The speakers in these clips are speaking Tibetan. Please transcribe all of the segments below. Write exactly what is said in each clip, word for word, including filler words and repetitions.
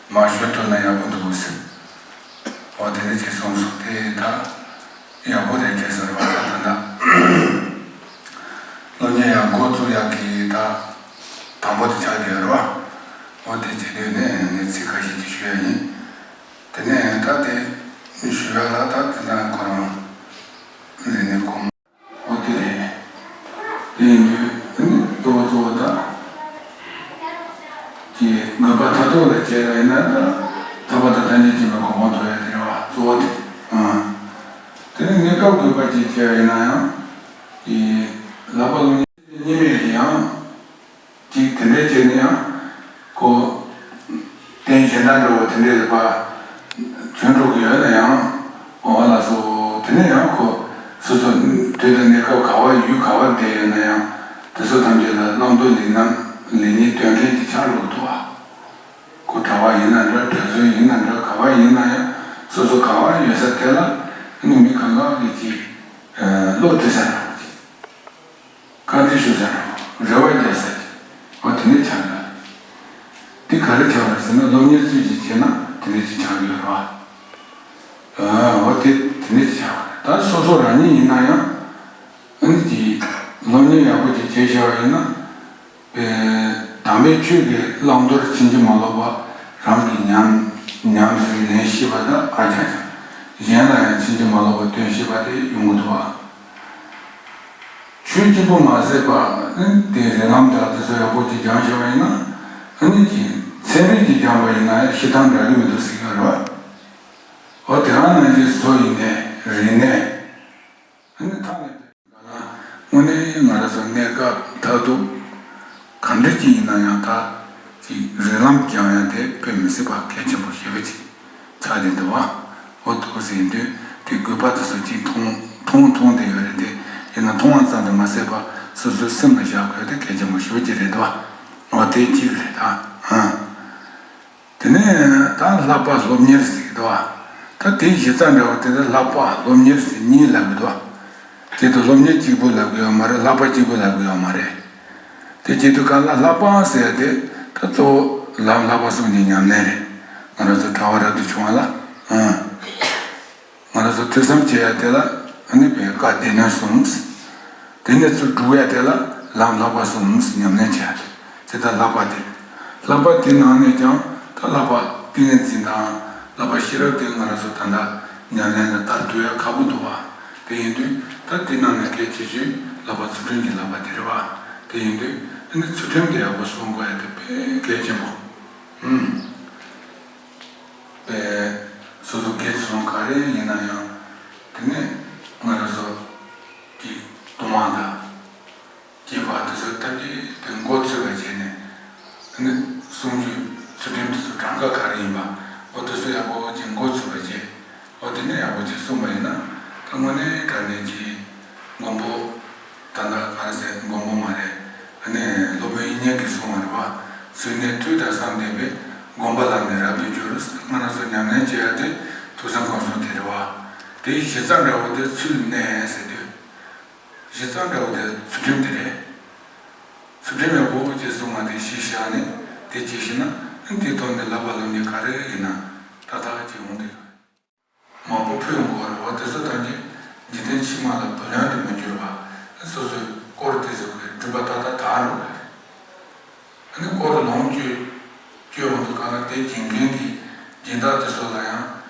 མ་ཤོད་ཐུབ་ན་ཡག་པོ་འདུག་ཟེར། འོ་དེ་འདྲ་བྱས་གསུངས་སོང་། དེ་ད་ཡག་པོ་རེད་དྲན་སོང་རེད་བ། ད་ད་ད་སློབ་གཉེར་ཡང་འགོ་བཙུགས་ཡག་གི་ད་དང་པོ་དེ་ཆགས་བསྡད་ཡོད་རེད་བ། འོ་དེ་བྱེད་དུས་ནས་ངས་ཚིག་ཁ་ཤས་ཅིག་ཞུ་ཡ་ཡིན། དེ་ནས་ད་དེ་ཞུ་ཡ་ལ་ད་དེ་ན་ཁོ་རང་ལས་ནས་གོང་འོ་དེ་རེད། དེ་ཡིན་དུས་དེ་ནི་གཙོ་བོ་གཙོ་བོ་ད་ཀྱི་དགོས་པ་མཐར་ཐུག་ལ་བྱས་པ་ཡིན་ན་ད་ཐར་པ་དང་ཐམས་ཅད་མཁྱེན་པའི་གོ་འཕང་ཐོབ་ཡ་དེ་རེད་བ། གཙོ་བོ་དེ། ཨང་། དེ་ནི་གནས་སྐབས་དགོས་པ་ཅིག་བྱས་པ་ཡིན་ན་ཡང་ཀྱི་ལག་པ་ལོ་གཉིས་མེད་ཀྱི་ཡང་། གཅིག་དེ་འདྲའི་བྱས་ནས་ཡང་ཁོ་རྟེན་གཞན་དག་འདྲ་བོ་དེ་འདྲའི་ལ་ཕར་བྱོན་འགྲོ་གི་ཡོད་ན་ཡང་འོ་ལགས་སོ། དེ་ནས་ཡང་ཁོ་སོ་སོ་དུས་དང་གནས་སྐབས་ག་བ་ཡུལ་ག་བར་བསྡད་ཡོད་ན་ཡང་དེ་ཚོ་ཐམས་ཅད་ལ་བླང་དོར་ལེགས་ཉམས་ལེགས་ཉེས་སྟོན་མཁན་དེ་ཆགས་འགྲོ་གི་འདུག་བ། ཁོ་གྲྭ་པ་ཡིན་ན་འདྲ། གྲྭ་བཙུན་ཡིན་ན་འདྲ། ག་བ་ཡིན་ན་ཡང་སོ་སོ་ག་བ་ཡོད་ས་དེ་ལ་ནི་མི་གང་ག་གིས་ཅིག་བློ་གཏད་ས་རང་ཅིག་བཀའ་འདྲི་ཞུ་ས་རང་རེ་བ་རྒྱག་ས་ཅིག་འོ་དེ་འདྲ་ཆགས་ཡོད་རེད། དེ་ག་རེ་ཆགས་པ་རེད་ཟེར་ན་སློབ་གཉེར་ཚུལ་གྱིས་བྱས་ན་དེ་འདྲ་ཅིག་ཆགས་ཡོད་རེད་བ། འོ་དེ་དེ་འདྲ་ཅིག་ཆགས་པ་རེད། ད་སོ་སོ་རང་ཉིད་ཡིན་ན་ཡང་ཨ་ནི་ཅིག་སློབ་གཉེར་ཡག་པོ་ཅིག་བྱས་བཞག་པ་ཡིན་ན། དམ་པའི་ཆོས་ཀྱི་བླང་དོར་ཕྱིན་ཅི་མ་ལོག་པ་རང་གིས་ཉམས་ཉམས་སུ་ལེན་ཤེས་པ་དང་ཨ་ཅག་ཅག་གཞན་ལ་ཡང་ཕྱིན་ཅི་མ་ལོག་པ་སྟོན་ཤེས་པ་དེ་ཡོང་གི་འདུག་བ། ཆོས་གཅིག་པུ་མ་ཟད་པ་ནི་དེ་རིགས་ལམ་དག་དེ་ཚོ་ཡག་པོ་ཅིག་སྦྱངས་ཤེས་པ་ཡིན་ན་ཨ་ནི་ཅིག་ཚན་རིག་ཅིག་སྦྱངས་པ་ཡིན་ན་ཡང་ཤི་སྟངས་འདྲ་གི་མི་འདུག་ཟེར་གྱི་ཡོད་རེད་བ། འོ་དེ་རང་ནང་བཞིན་བཟོ་ཡིན་ནའི་རིག་གནས། ཨ་ནི་ཐ་མའི་དོན་ལ་དངོས་གནས་ང་རང་ཚོ་གནས་སྐབས་མཐར་ཐུག་གང་འདྲ་ཅིག་ཡིན་ན་ཡང་ད་ཅིག་རིགས་ལམ་སྦྱང་ཡ་དེ་དཔེ་མི་སྲིད་པ་གལ་ཆེན་པོ་ཞེ་པོ་ཅིག་ཆགས་བསྡད་འདུག་བ། འོ་འདུག་ཟེར་དུས་དེ་དགོས་པ་དེ་ཚོ་ཅིག་མཐོང་མཐོང་མཐོང་བསྡད་ཡོད་རེད་དེ། ཡིན་ན་མཐོང་བ་ཙམ་དུ་མ་ཟད་པ་སོ་སོའི་སེམས་ལ་བཞག་དགོས་དེ་གལ་ཆེན་པོ་ཞེ་པོ་ཅིག་རེད་འདུག་བ། འོ་དེ་གཅིག་རེད་ད། ཨང་། དེ་ནས་ད་བསླབ་པ་སློབ་གཉེར་ཟེར་གྱི་འདུག་བ། ད་དེའི་གཞི་རྩ་འདྲ་བོ་དེ་ད་བསླབ་པ་སློབ་གཉེར་ཟེར་གཉིས་ལབ་གི་འདུག་བ། དེ་དུ་སློབ་གཉེར་གཅིག་པུ་ལབ་གི་ཡོད་མ་རེད། བསླབ་པ་གཅིག་པུ་ལབ་གི་ཡོད་མ་རེད། དེ་བྱེད་དུས་གང་ལ་བསླབ་པ་ཟེར་ཡ་དེ་ད་གཙོ་བོ་ལམ་བསླབ་པ་གསུམ་གྱི་ཉམས་ལེན་རེད། ང་རང་ཚོ་གྲྭ་པ་རབ་ཏུ་བྱུང་བ་ལ། ཨང་། ང་རང་ཚོ་ཐོས་བསམ་བྱེད་ཡ་དེ་ལ་ཨ་ནི་བའི་བཀའ་སྡེ་སྣོད་གསུམ། དེ་ནས་ཚུར་སྒྲུབ་ཡ་དེ་ལ་ལམ་བསླབ་པ་གསུམ་ཉམས་ལེན་བྱེད་ཡ་དེ་དེ་ལྟར་བསླབ་པ་དེ། བསླབ་པ་དེ་ནང་ནས་ཀྱང་ད་བསླབ་པ་ཏིང་ངེ་འཛིན་དང་བསླབ་པ་ཤེས་རབ་དེ་ང་རང་ཚོ་ད་ལྟ་ཉམས་ལེན་ལ་བསྟར་ཐུབ་ཡ་ཁག་པོ་འདུག་བ། དེ་ཡིན་དུས་ད་དེ་ནང་ནས་གལ་ཆེ་ཤོས་བསླབ་པ་ཚུལ་ཁྲིམས་ཀྱི་བསླབ་པ་དེ་རེད་བ། དེ་ཡིན་དུས་ཨ་ནི་ཚུལ་ཁྲིམས་དེ་ཡག་པོ་སྲུང་དགོས་ཡ་དེ་དཔེ་གལ་ཆེན་པོ། ཨུམ། པའི་སོ་སོ་སྐད་ཚོང་ག་རེ་ཡིན་ན་ཡང་དེ་ནས་ང་རང་ཚོ་གི་གཏོང་བ་དང་སྐྱེས་པ་དེ་ཚོ་ཐམས་ཅད་དེ་མགོ་ཚོས་པ་བྱས་ནས་དེ་ནས་གསུང་རྒྱུ་ཚུལ་ཁྲིམས་དེ་ཚོ་གྲངས་ཀ་ག་རེ་ཡིན་པ་འོ་དེ་ཚོ་ཡག་པོ་ཅིག་མགོ་ཚོས་པ་བྱས། འོ་དེ་ནས་ཡག་པོ་ཅིག་གསུངས་པ་ཡིན་ན་ད་དངོས་གནས་དྲང་གནས་ཀྱི་མགོན་པོ། ད་ལྟ་ག་རེ་ཟེར་མགོན་པོ་མ་རེད། ཨ་ནི་སློབ་དཔོན་དབྱིག་གཉེན་གྱིས་གསུངས་པ་རེད་བ། ཚུལ་གནས་དུས་དང་བསམ་ལྡན་པས། སྒོམ་པ་ལམ་ནི་རབ་ཏུ་འགྱུར། ང་རང་ཚོ་ཉམས་ལེན་བྱེད་ཡ་དེ་ཐུགས་བསམ་སྒོམ་གསུམ་དེ་རེད་བ། དེའི་གཞི་རྩ་འདྲ་བོ་དེ་ཚུལ་གནས་ཟེར་དུས། གཞི་རྩ་འདྲ་བོ་དེ་ཚུལ་ཁྲིམས་དེ་རེད། ཚུལ་ཁྲིམས་ཡག་པོ་ཅིག་སྲུང་བ་དེ་གཞི་བཞག་ནས་དེ་གཅིག་ཤེས་ན་དེའི་ཐོག་ནས་བསླབ་པ་སློབ་གཉེར་ག་རེ་ཡིན་ན་ཏག་ཏག་ཅིག་འོང་གི་ཡོད། མང་པོ་ཕུལ་ཡོང་གི་ཡོད་རེད་བ། དེ་ཚོ་ཐམས་ཅད་འཇིག་རྟེན་ཕྱི་མ་ལ་བུ་ལོན་དུ་མི་འགྱུར་བ། སོ་སོའི་དཀོར་དེ་ཚོ་གི་སྒྲུབ་པ་ཏག་ཏག་དག་འགྲོ་གི་རེད། ཨ་ནི་དཀོར་ལོངས་སྤྱོད་སྤྱོད་ཡོང་དུས་གང་ལ་དེ་སྦྱིན་མཁན་གྱི་སྦྱིན་བདག་དེ་ཚོ་ལ་ཡང་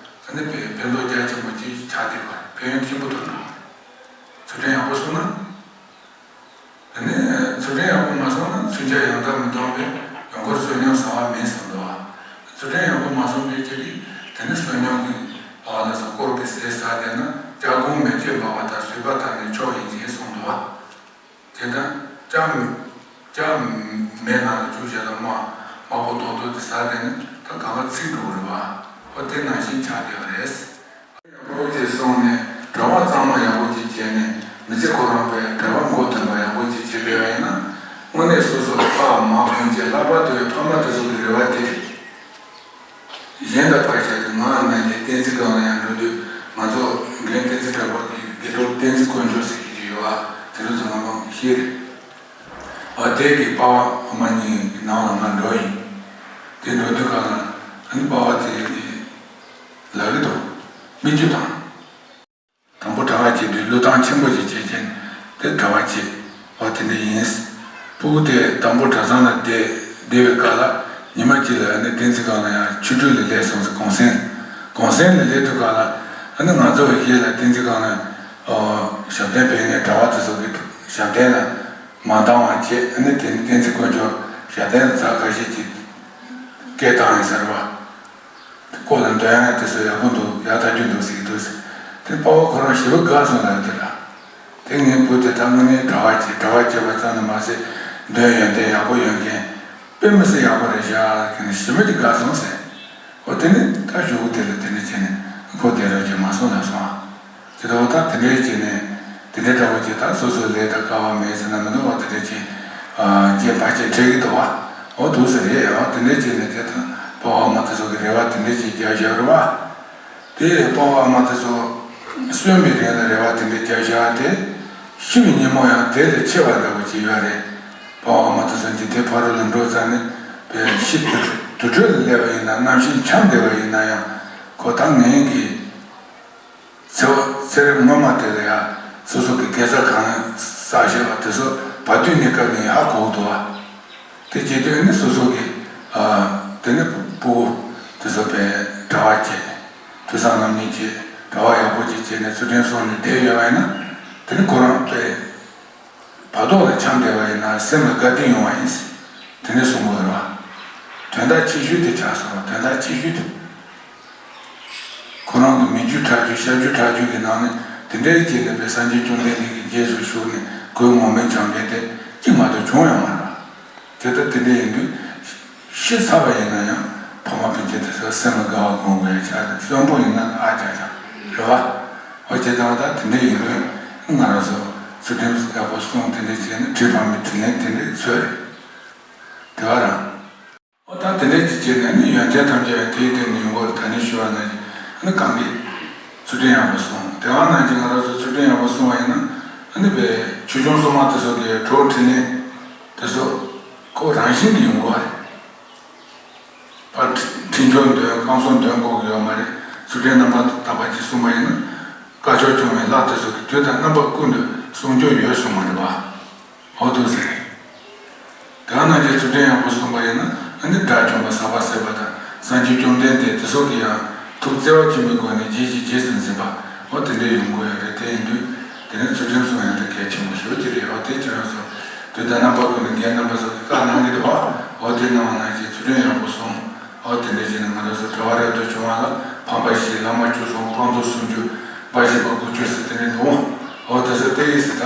ཨ་ནི་ཕན་ཕན་ཐོགས་རྒྱ་ཆེན་པོ་ཅིག་ཆགས་བསྡད་པ་རེད། ཕན་ཡོན་ཆེན་པོ་ཐོན་འགྲོ་གི་རེད། ཚུལ་ཁྲིམས་ཡག་པོ་སྲུང་ན། དེ་ནས་ཚུལ་ཁྲིམས་ཡག་པོ་མ་སྲུང་ན་ཚུལ་ཁྲིམས་ཡང་དག་མི་གཏོང་བས་ཡང་སྐོར་བསོད་སྙོམས་བཟང་བ་མེད་གསུངས་འདུག་བ། ཚུལ་ཁྲིམས་ཡག་པོ་མ་སྲུང་བའི་ཕྱིར་གྱིས་དེ་ནི་བསོད་སྙོམས་ཀྱི་ཨ་ལ་སོགས་དཀོར་གྱི་ཟས་ཟ་བསྡད་ན་སྐྱག་གོང་མེ་ལྕེ་འབར་བ་དང་བཟོད་པ་དག་ནི་མཆོག་ཡིན་ཞེས་གསུངས་འདུག་བ། དེ་ལྟར་སྐྱག་སྐྱག་མེ་ནང་ལ་བཅུག་བྱས་ལ་དམར་དམར་པོ་རྡོག་རྡོག་དེ་ཟ་བསྡད་ན་ད་གང་ག་ཚིག་འགྲོ་གི་རེད་བ། ཨོ་དེ་ནང་བཞིན་ཆགས་བསྡད་པ་རེད། ཡག་པོ་ཅིག་སོང་ནས་གྲྭ་པ་གཙང་མ་ཡག་པོ་ཅིག་བྱས་ནས་མི་ཚེ་ཁོ་རང་པའི་གྲྭ་པ་མགོ་ཐོན་པ་ཡག་པོ་ཅིག་བྱེད་དགོས་པ་ཡིན་ན། དངོས་གནས་སོ་སོ་ཕ་མ་སྤུན་མཆེད་ལྷག་པར་དུ་ཕ་མ་དེ་ཚོ་གི་རེ་བ་དེ་རེད། གཞན་དང་ཕར་བཞག་སྟེ་ང་ནང་བཞིན་བསྟན་འཛིན་སྒང་ལ་ཡང་འགྲོ་དུས་ང་ཚོ་རྒན་བསྟན་འཛིན་གྲགས་པ་གི་དགེ་སློབ་བསྟན་འཛིན་དཀོན་མཆོག་ཟེར་གྱི་ཅིག་ཡོད་པ་དེ་ཚོ་ཚང་མ་ཤེས་རེད། ཨ་དེ་གི་པ་ཕ་མ་གཉིས་ཀྱི་ནང་ལ་ང་འགྲོ་ཡིན། དེ་འགྲོ་དུས་གང་ལ་ ཨ་ནི་པ་ཕ་དེ་ལབ་ཀྱི་འདུག་སྨིན་རྒྱུ་དང་། དང་པོ་གྲྭ་པ་བྱས་དུས་བློས་བཏང་ཆེན་པོ་ཞིག་བྱས་རྐྱེན་དེ་གྲྭ་པ་བྱས་པ་དེ་འདྲ་ཡིན། སྤུ་གུ་དེ་དང་པོ་གྲྭ་ཚང་ལ་བསྡད་བསྡད་པའི་སྐབས་ལ་ཉི་མ་གཅིག་ལ་ཨ་ནི་བསྟན་འཛིན་སྒང་ལ་ཡང་ཆོས་ཁྲིད་ལ་སླེབས་སོང་ཟེར། གུང་སེང་། གུང་སེང་ལ་སླེབས་དུས་སྐབས་ལ་ཨ་ནི་ང་ཚོ་བའི་གཞས་ལ་བསྟན་འཛིན་སྒང་ལ་ཞབས་བརྟན་ཕེབས་མཁན་གྲྭ་པ་དེ་ཚོ་གི་ཞབས་བརྟན་ལ་མ་འདང་བ་བྱས། ཨ་ནི་དེ་ནི་བསྟན་འཛིན་དཀོན་མཆོག་ཞབས་བརྟན་ལ་ཛ་ག་ཞིག་གིས་སྐད་བཏང་ཡིན་ཟེར་བ། ཁོ་ལ་འདོན་ཡག་དེ་ཚོ་ཡག་པོ་འདུག་ཡག་ཐག་ཆོད་འདུག་ཟེར་གྱི་འདུག་ཟེར། དེ་པ་ཕ་ཁོ་རང་ཞེ་པོ་དགའ་སོང་ལབ་དེ་ལ། དེ་ངའི་བུ་དེ་ད་དངོས་གནས་གྲྭ་པ་བྱས། གྲྭ་པ་བྱས་པ་ཙམ་དུ་མ་ཟད་འདོན་ཡོན་ཏན་ཡག་པོ་ཡོད་མཁན་དཔེ་མི་སྲིད་ཡག་པོ་རེད་བཞག་གི་ནས་ཞེ་པོ་ཅིག་དགའ་སོང་ཟེར། འོ་དེ་ནས་ད་གཞུག་གུ་དེ་ལ་དེ་འདྲ་བྱས་ནས་ཁོ་བསྡད་རོགས་བྱས་མ་སོང་ལབ་སོང་ཨ། དེ་ལྟ་བུ་ད་དེ་འདྲའི་བྱས་ནས་དེ་འདྲའི་འདྲ་བོ་ཅིག་ད་སོ་སོའི་ལས་དང་སྐལ་བ་མེད་ཟེར་ན་མི་འདུག་བ། དེ་འདྲ་ཅིག་རྗེས་ཕར་ཆེར་འཕྲད་ཀྱི་འདུག་བ། འོ་འདུག་ཟེར་རེད། འོ་དེ་འདྲ་བྱས་ནས་དེ་ད་པ་ཕ་ཨ་མ་དེ་ཚོ་གི་རེ་བ་དེ་འདྲ་ཅིག་རྒྱབ་བཞག་རེད་བ། དེ་པ་ཕ་ཨ་མ་དེ་ཚོ་གསོན་པའི་རིང་ལ་རེ་བ་དེ་འདྲ་རྒྱབ་བཞག་དེ་ཤི་བའི་ཉིན་མོ་ཡང་དེ་ལས་ཆེ་བ་འདྲ་བོ་ཅིག་ཡོད་རེད། པ་ཕ་ཨ་མ་དེ་ཚོ་འཇིག་རྟེན་ཕ་རོལ་ལ་འགྲོ་ཚར་ནས་པའི་ཤི་དུར་ཁྲོད་དུར་ཁྲོད་ལ་སླེབས་པ་ཡིན་ན་རྣམ་ཤེས་འཁྱམས་བསྡད་པ་ཡིན་ན་ཡང་ཁོ་ད་ངན་གྱི། ཚེ་བ་ཚེ་རབས་སྔོན་མ་དེ་ལ་ཡང་སོ་སོ་གི་དགེ་རྩ་གང་བསགས་བཞག་པ་དེ་ཚོ་བར་དོའི་གནས་སྐབས་ནས་ཧ་གོ་གི་འདུག་བ། དེ་བྱེད་དུས་ནི་སོ་སོ་གི་ཨ་དེ་ནི་སྤུ་གུ་དེ་ཚོ་དཔེ་གྲྭ་པ་བྱས། ཐོས་བསམ་སློབ་གཉེར་བྱས། གྲྭ་པ་ཡག་པོ་ཅིག་བྱས་ནས་ཚུལ་ཁྲིམས་སྲུང་ནས་བསྡད་ཡོད་པ་ཡིན་ན་དེ་ནི་ཁོ་རང་དཔེ་བར་དོ་ལ་འཁྱམས་བསྡད་པ་ཡིན་ན་སེམས་ལ་དགའ་བདེ་ཡོང་བ་ཡིན། དེ་ནས་གསུང་དགོས་རེད་བ། དོན་དག་ཆེ་ཤོས་དེ་ཆགས་སོང་བ། དོན་དག་ཆེ་ཤོས་དེ། ཁོ་རང་གི་མི་རྒྱུད་ཁྲག་རྒྱུད་ཤ་རྒྱུད་ཁྲག་རྒྱུད་ཀྱི་ནང་ནས་དེ་འདྲའི་སྐྱེས་ནས་པའི་སངས་རྒྱས་བཅོམ་ལྡན་འདས་ཀྱི་རྗེས་སུ་ཞུགས་ནས་གོས་ངོ་མས་བྱམས་པའི་དེ་གཅིག་མ་གཏོགས་བྱུང་ཡོད་མ་རེད། དེ་ལྟར་དེ་འདྲ་ཡིན་དུས་ཤི་ཚར་བ་ཡིན་ན་ཡང་ཕ་མ་སྤུན་མཆེད་དེ་ཚོ་སེམས་ལ་དགའ་བ་སྒོམ་དགོས་ཡ་ཆགས་ནས་གསོན་པོ་ཡིན་ན་ཨ་ཅག་ཅག་རེད་བ། འོ་བྱས་ཙང་ད་དེ་འདྲ་ཡིན་དུས་ང་རང་ཚོ་ཚུལ་ཁྲིམས་ཡག་པོ་སྲུང་། དེ་འདྲ་བྱས་ནས་དྲི་བ་མི་དྲི་ནས་དེ་འདྲ་ཚོད་རེད། དེ་བ་རང་། འོ་ད་དེ་འདྲ་ཅིག་བྱས་ནས་ནི་ཡོན་ཏན་ཐམས་ཅད་དེའི་སྟེང་ནས་ཡོང་གི་རེད། ད་ནི་ཞུ་བ་ནང་བཞིན་ནི་གང་གིས་ཚུལ་ཁྲིམས་ཡག་པོ་སྲུང་། དེ་བ་ནང་བཞིན་ང་རང་ཚོ་ཚུལ་ཁྲིམས་ཡག་པོ་སྲུང་བ་ཡིན་ན་ཨ་ནི་པའི་ཆོས་སྐྱོང་སྲུང་མ་དེ་ཚོ་གི་གྲོགས་འཕྲིན་ལས་དེ་ཚོ་ཁོ་རང་བཞིན་གྱིས་ཡོང་གི་བ་རེད། ཕར་འཕྲིན་བཅོལ་འདོན་བསྐང་གསོ་འདོན་དགོས་ཀྱི་ཡོད་མ་རེད། ཚུལ་ཁྲིམས་རྣམ་པར་དག་པ་ཅིག་སྲུང་བ་ཡིན་ན་དཀར་ཕྱོགས་སྐྱོང་བའི་ལྷ་དེ་ཚོ་གི་དུས་དང་རྣམ་པ་ཀུན་ཏུ་སྲུང་སྐྱོབ་ཡོད་གསུངས་པ་རེད་བ། འོ་འདུག་ཟེར། དེ་ནང་བཞིན་ཚུལ་ཁྲིམས་ཡག་པོ་སྲུང་བ་ཡིན་ན་ཨ་ནི་དགྲ་བཅོམ་པ་ཟག་པ་ཟད་པ་དང་སངས་རྒྱས་བཅོམ་ལྡན་འདས་དེ་ཚོ་གི་ཡང་ཐུགས་བརྩེ་བ་ཆེན་པོའི་སྒོ་ནས་རྗེས་ཀྱི་རྗེས་སུ་འཛིན་པ་འོ་དེ་འདྲ་ཡོང་དགོས་ཡོད་རེད། དེ་ཡིན་དུས་དེ་ནི་ཚུལ་ཁྲིམས་སྲུང་ཡག་དེ་གལ་ཆེན་པོ་ཞེ་པོ་ཅིག་རེད། འོ་དེ་ཁྱེད་རང་ཚོ་དུས་དང་རྣམ་པ་ཀུན་ནས་རྒན་རྣམ་པ་ཚོ་གི་བཀའ་གནང་གི་འདུག་བ། འོ་དེ་གནང་བ་ནང་བཞིན་ཚུལ་ཁྲིམས་ཡག་པོ་སྲུང་། འོ་དེ་འདྲ་བྱས་ནས་ང་རང་ཚོ་གྲྭ་པ་རབ་ཏུ་བྱུང་བ་ལ་ཕམ་པ་བཞི། ལམ་སྤྱོད་གསུམ། སྤངས་རྟོགས་སུམ་ཅུ། དཔའ་ཞུམ་པ་དགུ་བཅུ་ཟེར་དེ་འདྲ་འདུག་འོ་དེ་ཚོ་དེ་ཡིན་ཟེར། ད་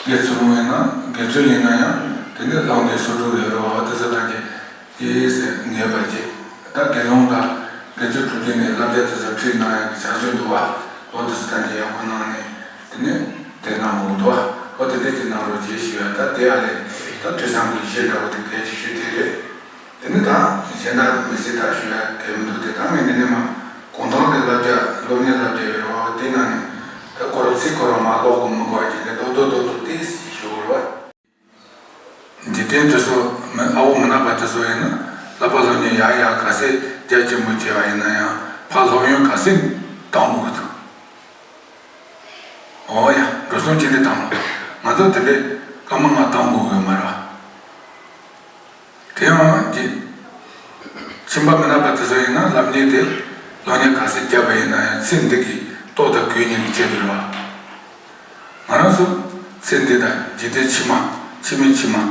དགེ་ཚུལ་སློང་ཡིན་ན་དགེ་ཚུལ་ཡིན་ན་ཡང་དེ་ནི་བླང་དོར་སོ་དྲུག་ཡོད་རེད་བ། འོ་དེ་ཚོ་ཐམས་ཅད་དེ་ཟེར་ངེས་པར་བྱེད། ད་དགེ་སློང་དང་དགེ་ཚུལ་གྲུབ་དུས་ནས་བསླབ་བྱ་དེ་ཚོ་ཁྲིད་གནང་ཡག་གི་བྱ་སྲོལ་འདུག་བ། འོ་དེ་ཚོ་ཐམས་ཅད་ཡག་པོ་གནང་ནས་དེ་ནས་དེ་གནང་དགོས་འདུག་བ། འོ་དེ་འདྲ་ཅིག་གནང་རོགས་བྱེད་ཞུ་ཡ། ད་དེ་ཨ་ལས་ད་ཐོས་བསམ་གྱི་གཞི་འདྲ་བོ་དེ་གལ་ཆེ་ཤོས་དེ་རེད། དེ་ནི་ད་གཞན་དག་མི་སྲིད་ད་ཞུ་ཡ་གལ་མི་འདུག་དེ་ད་ངས་འདི་ནས་མ་གུང་ཐང་གི་བསླབ་བྱ་སློབ་གཉེར་བསླབ་བྱ་ཡོད་རེད་བ། དེ་ནང་ནས་ད་ཁོ་རང་ཚིག་ཁོ་རང་མ་ཀློག་གི་མི་དགོས་པ་ཅིག་ནས་རྡོག་རྡོག་རྡོག་རྡོག་ཏོག་ཙམ་ཞུ་དགོས་རེད་བ། འཇིག་རྟེན་དེ་ཚོ་མི་ཨ་བོ་མི་ནག་པ་དེ་ཚོ་ཡིན་ན་བསླབ་པ་སློབ་གཉེར་ཡག་ཡག་ག་ཚད་རྒྱ་ཆེན་པོ་བྱས་པ་ཡིན་ན་ཡང་ཕར་སློབ་ཡོན་ག་ཚད་གཏོང་དགོས་ཀྱི་འདུག་འོ་ཡ། འགྲོ་སོང་ཅི་འདྲ་བཏང་། ང་ཚོ་དེ་འདྲའི་སྐར་མ་ལྔ་བཏང་དགོས་ཀྱི་ཡོད་མ་རེད་བ། དེ་ཡང་ཀྱི། ཁྱིམ་པ་མི་ནག་པ་དེ་ཚོ་ཡིན་ན་སློབ་གཉེར་དེ་སློབ་གཉེར་ག་ཚད་བརྒྱབ་པ་ཡིན་ན་ཡང་ཚེ་འདི་གི་ལྟོ་དང་གོས་གཉིས་ཀྱི་ཆེད་དུ་རེད་བ། ང་རང་ཚོ་ཚེ་འདི་དང་འཇིག་རྟེན་ཕྱི་མ། ཕྱི་མའི་ཕྱི་མ།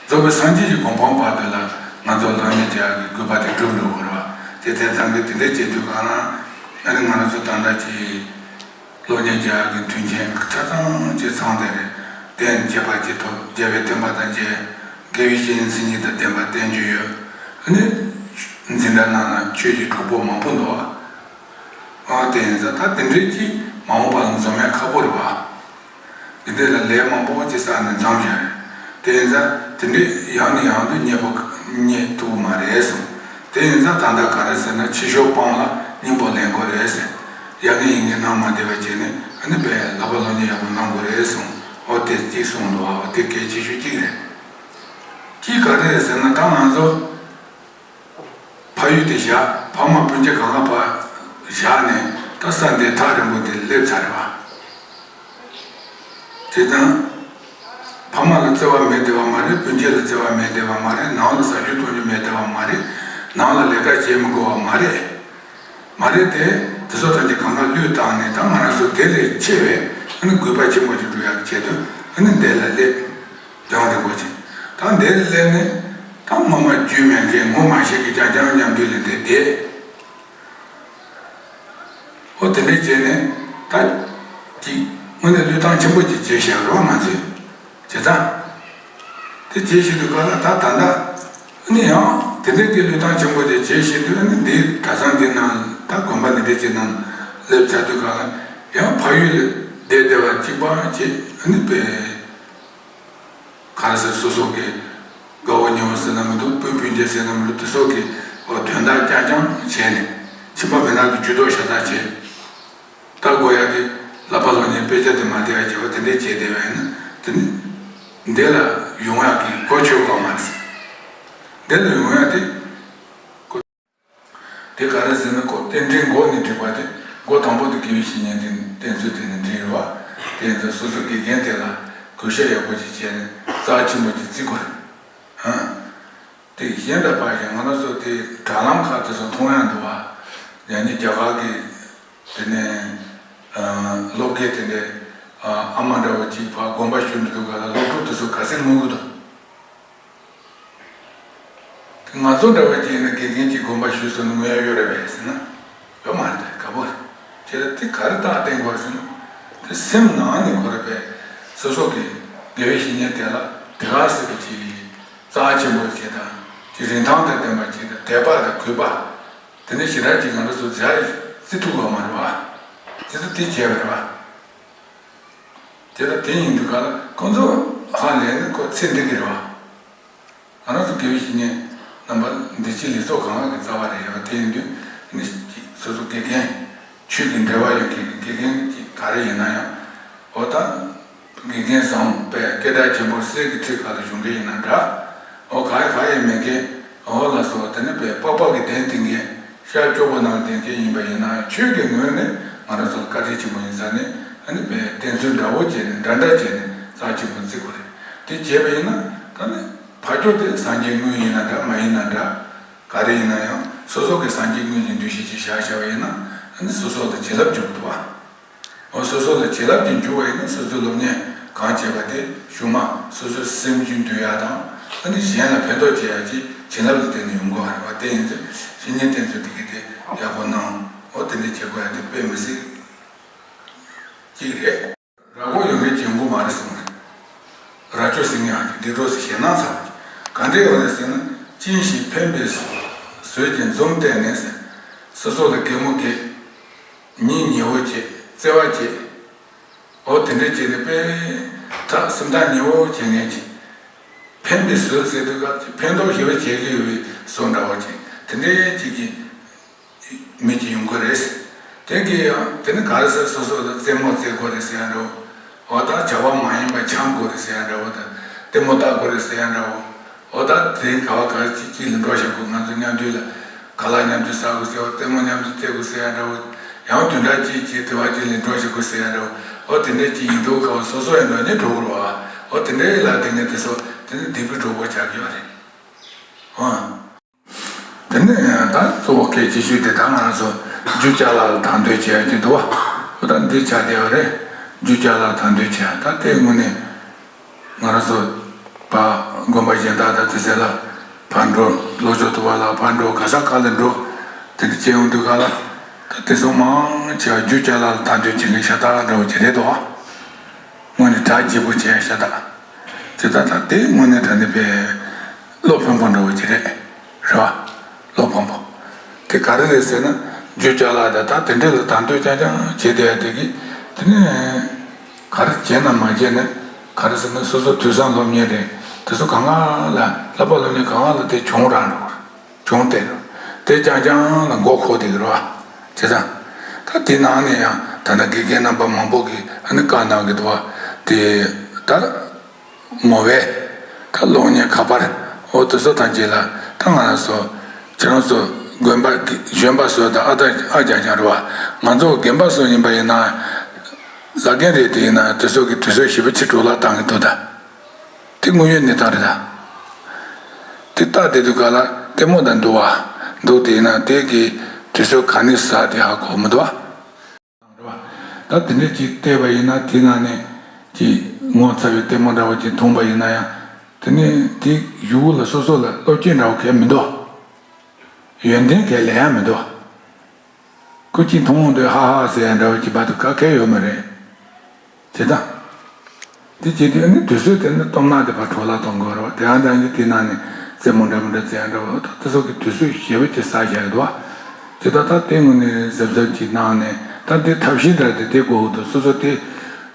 རྫོགས་པའི་སངས་རྒྱས་ཀྱི་གོ་འཕང་བར་དུ་ལ་ང་ཚོ་སློབ་གཉེར་བྱ་ཡག་གི་དགོས་པ་དེ་འགྲུབ་འགྲོ་དགོས་རེད་བ། དེ་དེ་ཙམ་གྱིས་དེ་འདྲའི་བྱེད་དུས་གང་ན་ཨ་ནི་ང་རང་ཚོ་ད་ལྟ་ཀྱི། སློབ་གཉེར་རྒྱག་ཡག་གི་མཐུན་རྐྱེན་ཆ་ཚང་ཅིག་ཚང་བསྡད་རེད། རྟེན་བྱེད་པ་ཅིག་ཐོབ། རྒྱལ་བའི་བསྟན་པ་དང་མཇལ། དགེ་བའི་བཤེས་གཉེན་མཚན་ཉིད་དང་ལྡན་པ་བསྟེན་རྒྱུ་ཡོད། ཨ་ནི། འཛིན་གྲྭ་ནང་ན་ཆོས་ཀྱི་གྲོགས་པོ་མང་པོ་འདུག་བ། ཨ་དེ་ཡིན་ཙང་ད་དེ་འདྲའི་ཅིག་མ་འོངས་པ་ལ་འཛོམས་ཡག་ཁག་པོ་རེད་བ། འདི་འདྲ་ལ་ལས་མང་པོ་ཅིག་བསགས་ནས་འཛོམས་བཞག་རེད། དེ་ཡིན་ཙང་དེ་འདྲའི་ཡང་ནས་ཡང་དུ་རྙེད་པ་རྙེད་ཐུབ་ཀྱི་མ་རེད་གསུངས། དེ་ཡིན་ཙང་ད་ལྟ་ག་རེ་ཟེར་ན་ཕྱི་ཤོག་སྤང་ལ་སྙིང་པོ་ལེན་དགོས་རེད་ཟེར། ཡ་ངས་ཡིན་ངས་སྣང་མ་བདེ་བ་བྱས་ནས་ཨ་ནི་བས་བསླབ་པ་སློབ་གཉེར་ཡག་པོ་གནང་དགོས་རེད་གསུངས། འོ་དེ་གཅིག་གསུངས་འདུག་འོ་དེ་གལ་ཆེ་ཤོས་གཅིག་རེད། གཅིག་ག་རེ་རེད་ཟེར་ན་ད་ང་ཚོ། ཕ་ཡུལ་དེ་བཞག་ཕ་མ་སྤུན་མཆེད་གང་ག་ཕར་བཞག་ནས་ད་ས་འདི་ཐག་རིང་པོ་འདི་སླེབས་ཚར་རེད་བ། དེ་དང་། ཕ་མ་ལ་བརྩེ་བ་མེད་བསྡད་པ་མ་རེད། སྤུན་མཆེད་ལ་བརྩེ་བ་མེད་བསྡད་པ་མ་རེད། ནང་ལ་ཟ་རྒྱུ་འཐུང་རྒྱུ་མེད་བསྡད་པ་མ་རེད། ནང་ལ་ལས་ཀ་བྱེད་མི་དགོས་པ་མ་རེད། མ་རེད་དེ། དེ་ཚོ་ཐམས་ཅད་གང་ག་བློས་བཏང་ནས་ད་ང་རང་ཚོ་དེ་ལས་ཆེ་བའི་ཨ་ནི་དགོས་པ་ཆེན་པོ་ཅིག་འགྲུབ་ཡག་གི་ཆེད་དུ་ཨ་ནི་འདི་ལ་སླེབས། རྒྱང་རིང་པོ་ཅིག་ད་འདི་ལ་སླེབས་ནས་ད་ངོ་མ་རྒྱུས་མེད་མཁན་ངོ་མ་ཤེས་ཀྱི་རྐྱང་རྐྱང་མཉམ་དུ་ལ་འདི་བསྡད། ཨོ་དེ་འདྲ་བྱས་ནས་ད་ཅིག་དངོས་གནས་བློས་བཏང་ཆེན་པོ་ཅིག་བྱས་བཞག་རོགས་ང་ཚོས་བྱས་ཙང་། དེ་བྱས་བཞིན་དུ་ག་ལ་ད་ད་ལྟ་ནི་ཡང་དེ་འདྲ་གི་བློས་བཏང་ཆེན་པོ་ཅིག་བྱས་བཞིན་དུ་ནི་འདིའི་གྲྭ་ཚང་འདི་ནང་ད་དགོན་པ་འདི་འདྲ་ཅིག་ནང་སླེབས་ཚར་དུས་ག་ལ་ཡང་ཕ་ཡུལ་ལ་བསྡད་བསྡད་པ་གཅིག་པ་བྱས་ནི་པའི། ག་རེ་ཟེར་སོ་སོ་གི་དགའ་བོ་ཉེ་བོ་ཟེར་ན་མི་འདུག་སྤུན་སྤུན་མཆེད་ཟེར་ན་མི་འདུག་དེ་ཚོ་གི་འོ་དོན་དག་རྐྱང་རྐྱང་བྱས་ནས་ཁྱིམ་པ་མི་ནག་གི་ཇུས་གཏོགས་ཤ་སྟག་བྱས། ལྟ་དགོས་ཡག་གི་ལབ་པ་ལོ་ཉེས་དཔེ་ཆ་དེ་མ་བལྟས་ཡག་བྱས་པ་དེ་འདྲས་བྱས་བསྡད་པ་ཡིན་ན་དེ་ནི་འདི་ལ་ཡོང་ཡག་གི་གོ་ཆོད་དགོས་མ་རེད། འདི་ལ་ཡོང་ཡག་དེ། དེ་ག་རེ་ཟེར་ན་ཁོ་རྟེན་འབྲེལ་མགོ་ནས་བསྒྲིགས་པ་དེ་མགོ་དང་པོ་དེ་དགེ་བའི་བཤེས་གཉེན་དེ་བསྟེན་ཚུལ་དེ་ནས་འདྲེས་ཡོད་པ། དེ་ཡིན་ཙང་སོ་སོ་དགེ་རྒན་དེ་ལ་གུས་ཞབས་ཡག་པོ་ཅིག་བྱས་ནས་རྩ་ཆེན་པོ་ཅིག་བརྩི་དགོས་རེད། ཧང་། དེ་གཞན་དག་པ་ཞིག་ང་རང་ཚོ་དེ་དྲ་ལམ་ཁག་དེ་ཚོ་མཐོང་ཡག་འདུག་བ། ཡང་ནི་རྒྱ་གར་གི་དེ་ནས་སློབ་དགེ་དེ་འདྲའི་ཨ་མ་འདྲ་བོ་ཅིག་ཕར་དགོན་པ་ཞུགས་འགྲོ་དུས་ག་ལ་སློབ་ཕྲུག་དེ་ཚོ་ག་ཚད་ངུ་གི་འདུག་ང་ཚོ་འདྲ་བོ་ཅིག་ཡིན་ན་དགེ་རྒན་གྱིས་དགོན་པ་ཞུས་སོང་ན་ངུ་ཡ་ཡོད་རེད་པས་ཟེར་ན། ཡོད་མ་རེད་དཀའ་པོ་རེད། བྱས་ཙང་དེ་ག་རེ་རྟགས་བསྟན་དགོས་ཟེར་ན། དེ་སེམས་ནང་ནས་ཁོ་རེ་པས་སོ་སོ་གི་དགེ་བའི་བཤེས་གཉེན་དེ་ལ་དེ་ག་ཟེར་བ་ཅིག་རྩ་ཆེན་པོ་ཅིག་དང་ཅིག་རིན་ཐང་དང་ལྡན་པ་ཅིག་དང་དད་པ་དང་གུས་པ། དེ་ནས་ཞེ་དྲག་ཅིག་ང་རང་ཚོ་མཛའ་བརྩི་ཐུབ་པ་མ་རེད་བ། བྱས་ཙང་དེ་བྱས་པ་རེད་བ། དེ་ལ་དེ་ཡིན་དུས་ག་ལ་ཁོང་ཚོ་ཧ་ལས་ནི་ཁོ་ཚེ་འདི་གི་རེད་བ། ང་རང་ཚོ་དགེ་བའི་བཤེས་གཉེན་རྣམ་པ་འདི་ཕྱི་ལས་ཚོགས་གང་གི་རྩ་བ་རེད་བ། དེ་ཡིན་དུས་ནི་སོ་སོ་དགེ་རྒན་ཆོས་ཀྱི་འབྲེལ་བ་ཡོད་མཁན་གྱི་དགེ་རྒན་གྱི་ག་རེ་ཡིན་ན་ཡང་འོ་ད་དགེ་རྒན་བཟང་པས་སྐད་གྲགས་ཆེན་པོ་གསེར་གྱི་ཁྲི་ཁ་ལ་བཞུགས་མཁན་ཡིན་ན་འདྲ། འོ་ག་ཡ་ག་ཡ་མེད་མཁན་འོ་ལ་སོགས་དེ་ནི་པས་པགས་པ་གི་གདན་དེ་ངས། ཤར་ལྕོག་པོ་ནང་བསྟེན་མཁན་ཡིན་པ་ཡིན་ན་ཆོས་ཀྱི་ངོས་ནས་ང་རང་ཚོ་ལ་བཀའ་དྲིན་ཆེན་པོ་ཡིན་ས་ནི་ཨ་ནི་བསྟེན་ཚུལ་འདྲ་བོ་བྱས་ནས་འདྲ་འདྲ་བྱས་ནས་རྩ་ཆེན་པོ་བརྩི་དགོས་རེད། དེ་བྱས་པ་ཡིན་ན་ད་ནི་ཕ་ཁྱོ་དེ་སངས་རྒྱས་དངོས་ཡིན་ན་འདྲ་མ་ཡིན་ན་འདྲ། ག་རེ་ཡིན་ན་ཡང་སོ་སོ་གི་སངས་རྒྱས་དངོས་ཀྱི་འདུ་ཤེས་ཅིག་བཞག་བཞག་པ་ཡིན་ན་ཨ་ནི་སོ་སོ་ལ་བྱིན་རླབས་འཇུག་ཐུབ་པ། འོ་སོ་སོ་ལ་བྱིན་རླབས་ཀྱིས་འཇུག་པ་ཡིན་ན་སོ་སོའི་སློབ་གཉེར་གང་བྱས་པ་དེ་གཞུག་མ་སོ་སོའི་སེམས་རྒྱུད་འདུལ་ཡག་དང་ཨ་ནི་གཞན་ལ་ཕན་ཐོགས་བྱེད་ཡག་ཅིག་བྱིན་རླབས་ལ་བརྟེན་ནས་ཡོང་དགོས་པ་རེད་བ། དེ་ཡིན་ཚེ་བཤེས་གཉེན་བསྟེན་ཚུལ་དེ་གི་དེ་ཡག་པོ་གནང་། འོ་དེ་འདྲ་བྱེད་དགོས་ཡག་དེ་དཔེ་མི་སྲིད་ཅིག་རེད། ར་མགོ་ཡོད་མཁན་གྱི་མགོ་མ་རེད་གསུངས་རེད། རྭ་ཅོ་ཟེར་མཁན་ཡང་འདི་འགྲོ་ཟེར་ཞེད་སྣང་ཚ་བ་ག་འདྲས་ཡོད་རེད་ཟེར་ན་ཅིན་ཞིག་ཕན་པའི་ཟོལ་གྱི་འཛུམ་བསྟན་ནས་ཟེར། སོ་སོ་ལ་གད་མོ་བགད། ཉིན་ཉེ་བོ་བྱེད། བརྩེ་བ་བྱེད། འོ་དེ་འདྲ་བྱས་ནས་དཔེ་ཐག་སེམས་ཐག་ཉེ་བོ་བྱེད་མཁན་ཅིག་ཕན་པའི་ཟོལ་ཟེར་དུས་སྐབས་ཀྱི་ཕན་ཐོགས་ཞེ་པོ་བྱེད་ཀྱི་ཡོད་པའི་བཟོ་འདྲ་བོ་ཅིག་དེ་འདྲའི་ཅིག་གི་མི་ཅིག་ཡོང་གི་རེད། དེ་གི་ཡང་དེ་ནི་ག་རེ་ཟེར་སོ་སོ་ལ་རྩེད་མོ་རྩེ་དགོས་རེད་ཟེར་ཡ་འདྲ་བོ། འོ་ད་བྱ་བ་མ་ཡིན་པ་འཆང་དགོས་རེད་ཟེར་ཡ་འདྲ་བོ་དང་ལྟད་མོ་ལྟ་དགོས་རེད་ཟེར་ཡ་འདྲ་བོ། འོ་ད་དེ་རིང་ག་བ་ག་ཅིག་ཅིག་ལ་འགྲོ་བཞག་དགོས། ང་ཚོ་མཉམ་དུ་ལ་ཁ་ལག་མཉམ་དུ་ཟ་དགོས་ཟེར་བ། ལྟད་མོ་མཉམ་དུ་རྩེ་དགོས་ཟེར་ཡ་འདྲ་བོ། ཡང་བདུན་ཕྲག་གཅིག་ཅིག་དེ་བ་ཅིག་ལ་འགྲོ་བཞག་དགོས་ཟེར་ཡ་འདྲ་བོ། འོ་དེ་འདྲ་ཅིག་ཡིན་དུས་ག་བ་སོ་སོ་ཡང་འགྲོ་ཉེན་འགྲོ་དགོས་རེད་བ། འོ་དེ་འདྲའི་ལ་དེ་ངས་དེ་ཚོ་དེ་ནི་སྡིག་པའི་གྲོགས་པོ་ཆགས་ཀྱི་ཡོད་རེད། འོ། དེ་ནས་ད་གཙོ་བོ་གལ་ཆེ་ཤོས་དེ་ད་ང་རང་ཚོ་རྒྱུ་ཅ་ལག་ལ་དང་དོད་བྱེད་ཡ་དེ་འདུག་བ། འོ་ད་འདི་ཆ་བདེ་བ་རེད། རྒྱུ་ཅ་ལག་དང་དོད་བྱེད་ཡ་ད་ལྟའི་དངོས་གནས་ང་རང་ཚོ་ཕ་དགོན་པ་གཞན་དག་དང་དེ་ཚོ་ལ་ཕར་འགྲོ། ལྷོ་ཕྱོགས་དུ་བ་ལ་ཕར་འགྲོ། ག་ས་ག་ལ་འགྲོ། དེ་འདྲ་བྱེད་ཡོང་དུས་ག་ལ་ད་དེ་ཚོ་མང་ཆེ་བ་རྒྱུ་ཅ་ལག་ལ་དང་དོད་བྱེད་མཁན་ཤ་སྟག་འདྲ་བོ་ཅིག་རེད་འདུག་བ། དངོས་གནས་གྲ་རྒྱས་པོ་བྱས་ཤ་སྟག་དེ་ལྟ་ད་དེ་དངོས་གནས་དྲང་གནས་པའི་བློ་ཕམ་པོ་འདྲ་བོ་ཅིག་རེད། རེད་བ། བློ་ཕམ་པོ། དེ་ག་རེ་རེད་ཟེར་ན་རྒྱུ་ཅ་ལག་དང་ད་དེ་འདྲས་ལ་དང་དོད་རྐྱང་རྐྱང་བྱེད་བསྡད་ཡ་དེ་གིས་དེ་ནས་ག་རེ་བྱས་ན་མ་བྱས་ན་ག་རེ་ཟེར་ན་སོ་སོ་དུས་སང་སློབ་གཉེར་རེད། དེ་ཚོ་གང་ག་ལ་བསླབ་པ་སློབ་གཉེར་གང་ག་ལ་དེ་བྱུང་རག་འགྲོ་གི་རེད། བྱུང་སྟེ། དེ་རྐྱང་རྐྱང་ལ་མགོ་འཁོར་བསྡད་ཀྱི་རེད་བ། བྱས་ཙང་། ད་དེ་ནང་ནས་ཡང་ད་ལྟ་དགེ་རྒན་རྣམ་པ་མང་པོ་གིས་ཨ་ནི་བཀའ་གནང་གི་འདུག་བ། དེ་ད་ངོ་བོས་ད་སློབ་གཉེར་ཁ་པར་འོ་དེ་ཚོ་ཐམས་ཅད་ལ་ད་ང་རང་ཚོ་ཁྱེད་རང་ཚོ་ དགོན་པ་གཞོན་པ་ཚོ་དང་ཨ་ད་ཨ་རྒྱ་རྒྱ་རེད་བ། ང་ཚོ་རྒན་པ་ཚོ་ཡིན་པ་ཡིན་ན། བླ་རྒན་རེད་དེ་ཡིན་ན་དེ་ཚོ་གི་དུས་ཚོད་ཞེ་པོ་ཅིག་འཕྲོ་བརླག་བཏང་གི་འདུག་ད། དེ་དངོས་ཡོད་གནས་སྟངས་རེད་ད། དེ་ལྟ་བསྡད་དུས་ག་ལ་ལྟད་མོ་དང་འདུག་བ། འདུག་དེ་ཡིན་ན་དེ་གི་དུས་ཚོད་ག་ནས་ཟ་དེ་ཧ་གོ་མི་འདུག་བ། ད་དེ་འདྲ་ཅིག་བལྟས་པ་ཡིན་ན་དེ་ནང་ནས་ཅིག་ངོ་ཚ་བའི་ལྟད་མོ་འདྲ་བོ་ཅིག་མཐོང་པ་ཡིན་ན་ཡང་། དེ་ནས་དེ་གཞུག་ལ་སོ་སོ་ལ་བློ་སྐྱེད་འདྲ་བོ་གང་ཡང་མི་འདུག་ཡོན་ཏན་གང་ཡང་ལེན་ཡ་མི་འདུག་ཁོ་ཅིག་མཐོང་འོང་དུས་ཧ་ཧ་ཟེར་ཡ་འདྲ་བོ་ཅིག་བར་དུ་ག་གང་ཡང་ཡོད་མ་རེད། བྱེད་སྟངས། དེ་བྱེད་དུས་ནི་དུས་ཚོད་དེ་ནི་སྟོབས་ན་དེ་ཕར་འཕྲོ་བརླག་གཏོང་དགོས་རེད་བ། དེ་ཡང་འདྲ་ཡིན་དེ་ནང་ནས་རྩེད་མོ་འདྲ་མི་འདྲ་རྩེ་ཡ་འདྲ་བོ་ད་དེ་ཚོ་གི་དུས་ཚོད་ཞེ་པོ་ཅིག་ཟ་བཞག་གི་འདུག་བ། དེ་ད་ད་དེ་ངོས་ནས་གཟབ་གཟབ་ཅིག་གནང་ནས་ད་དེ་ཐབས་ཤེས་འདྲ་དེ་དེ་དགོས་འདུག་སོ་སོ་དེ་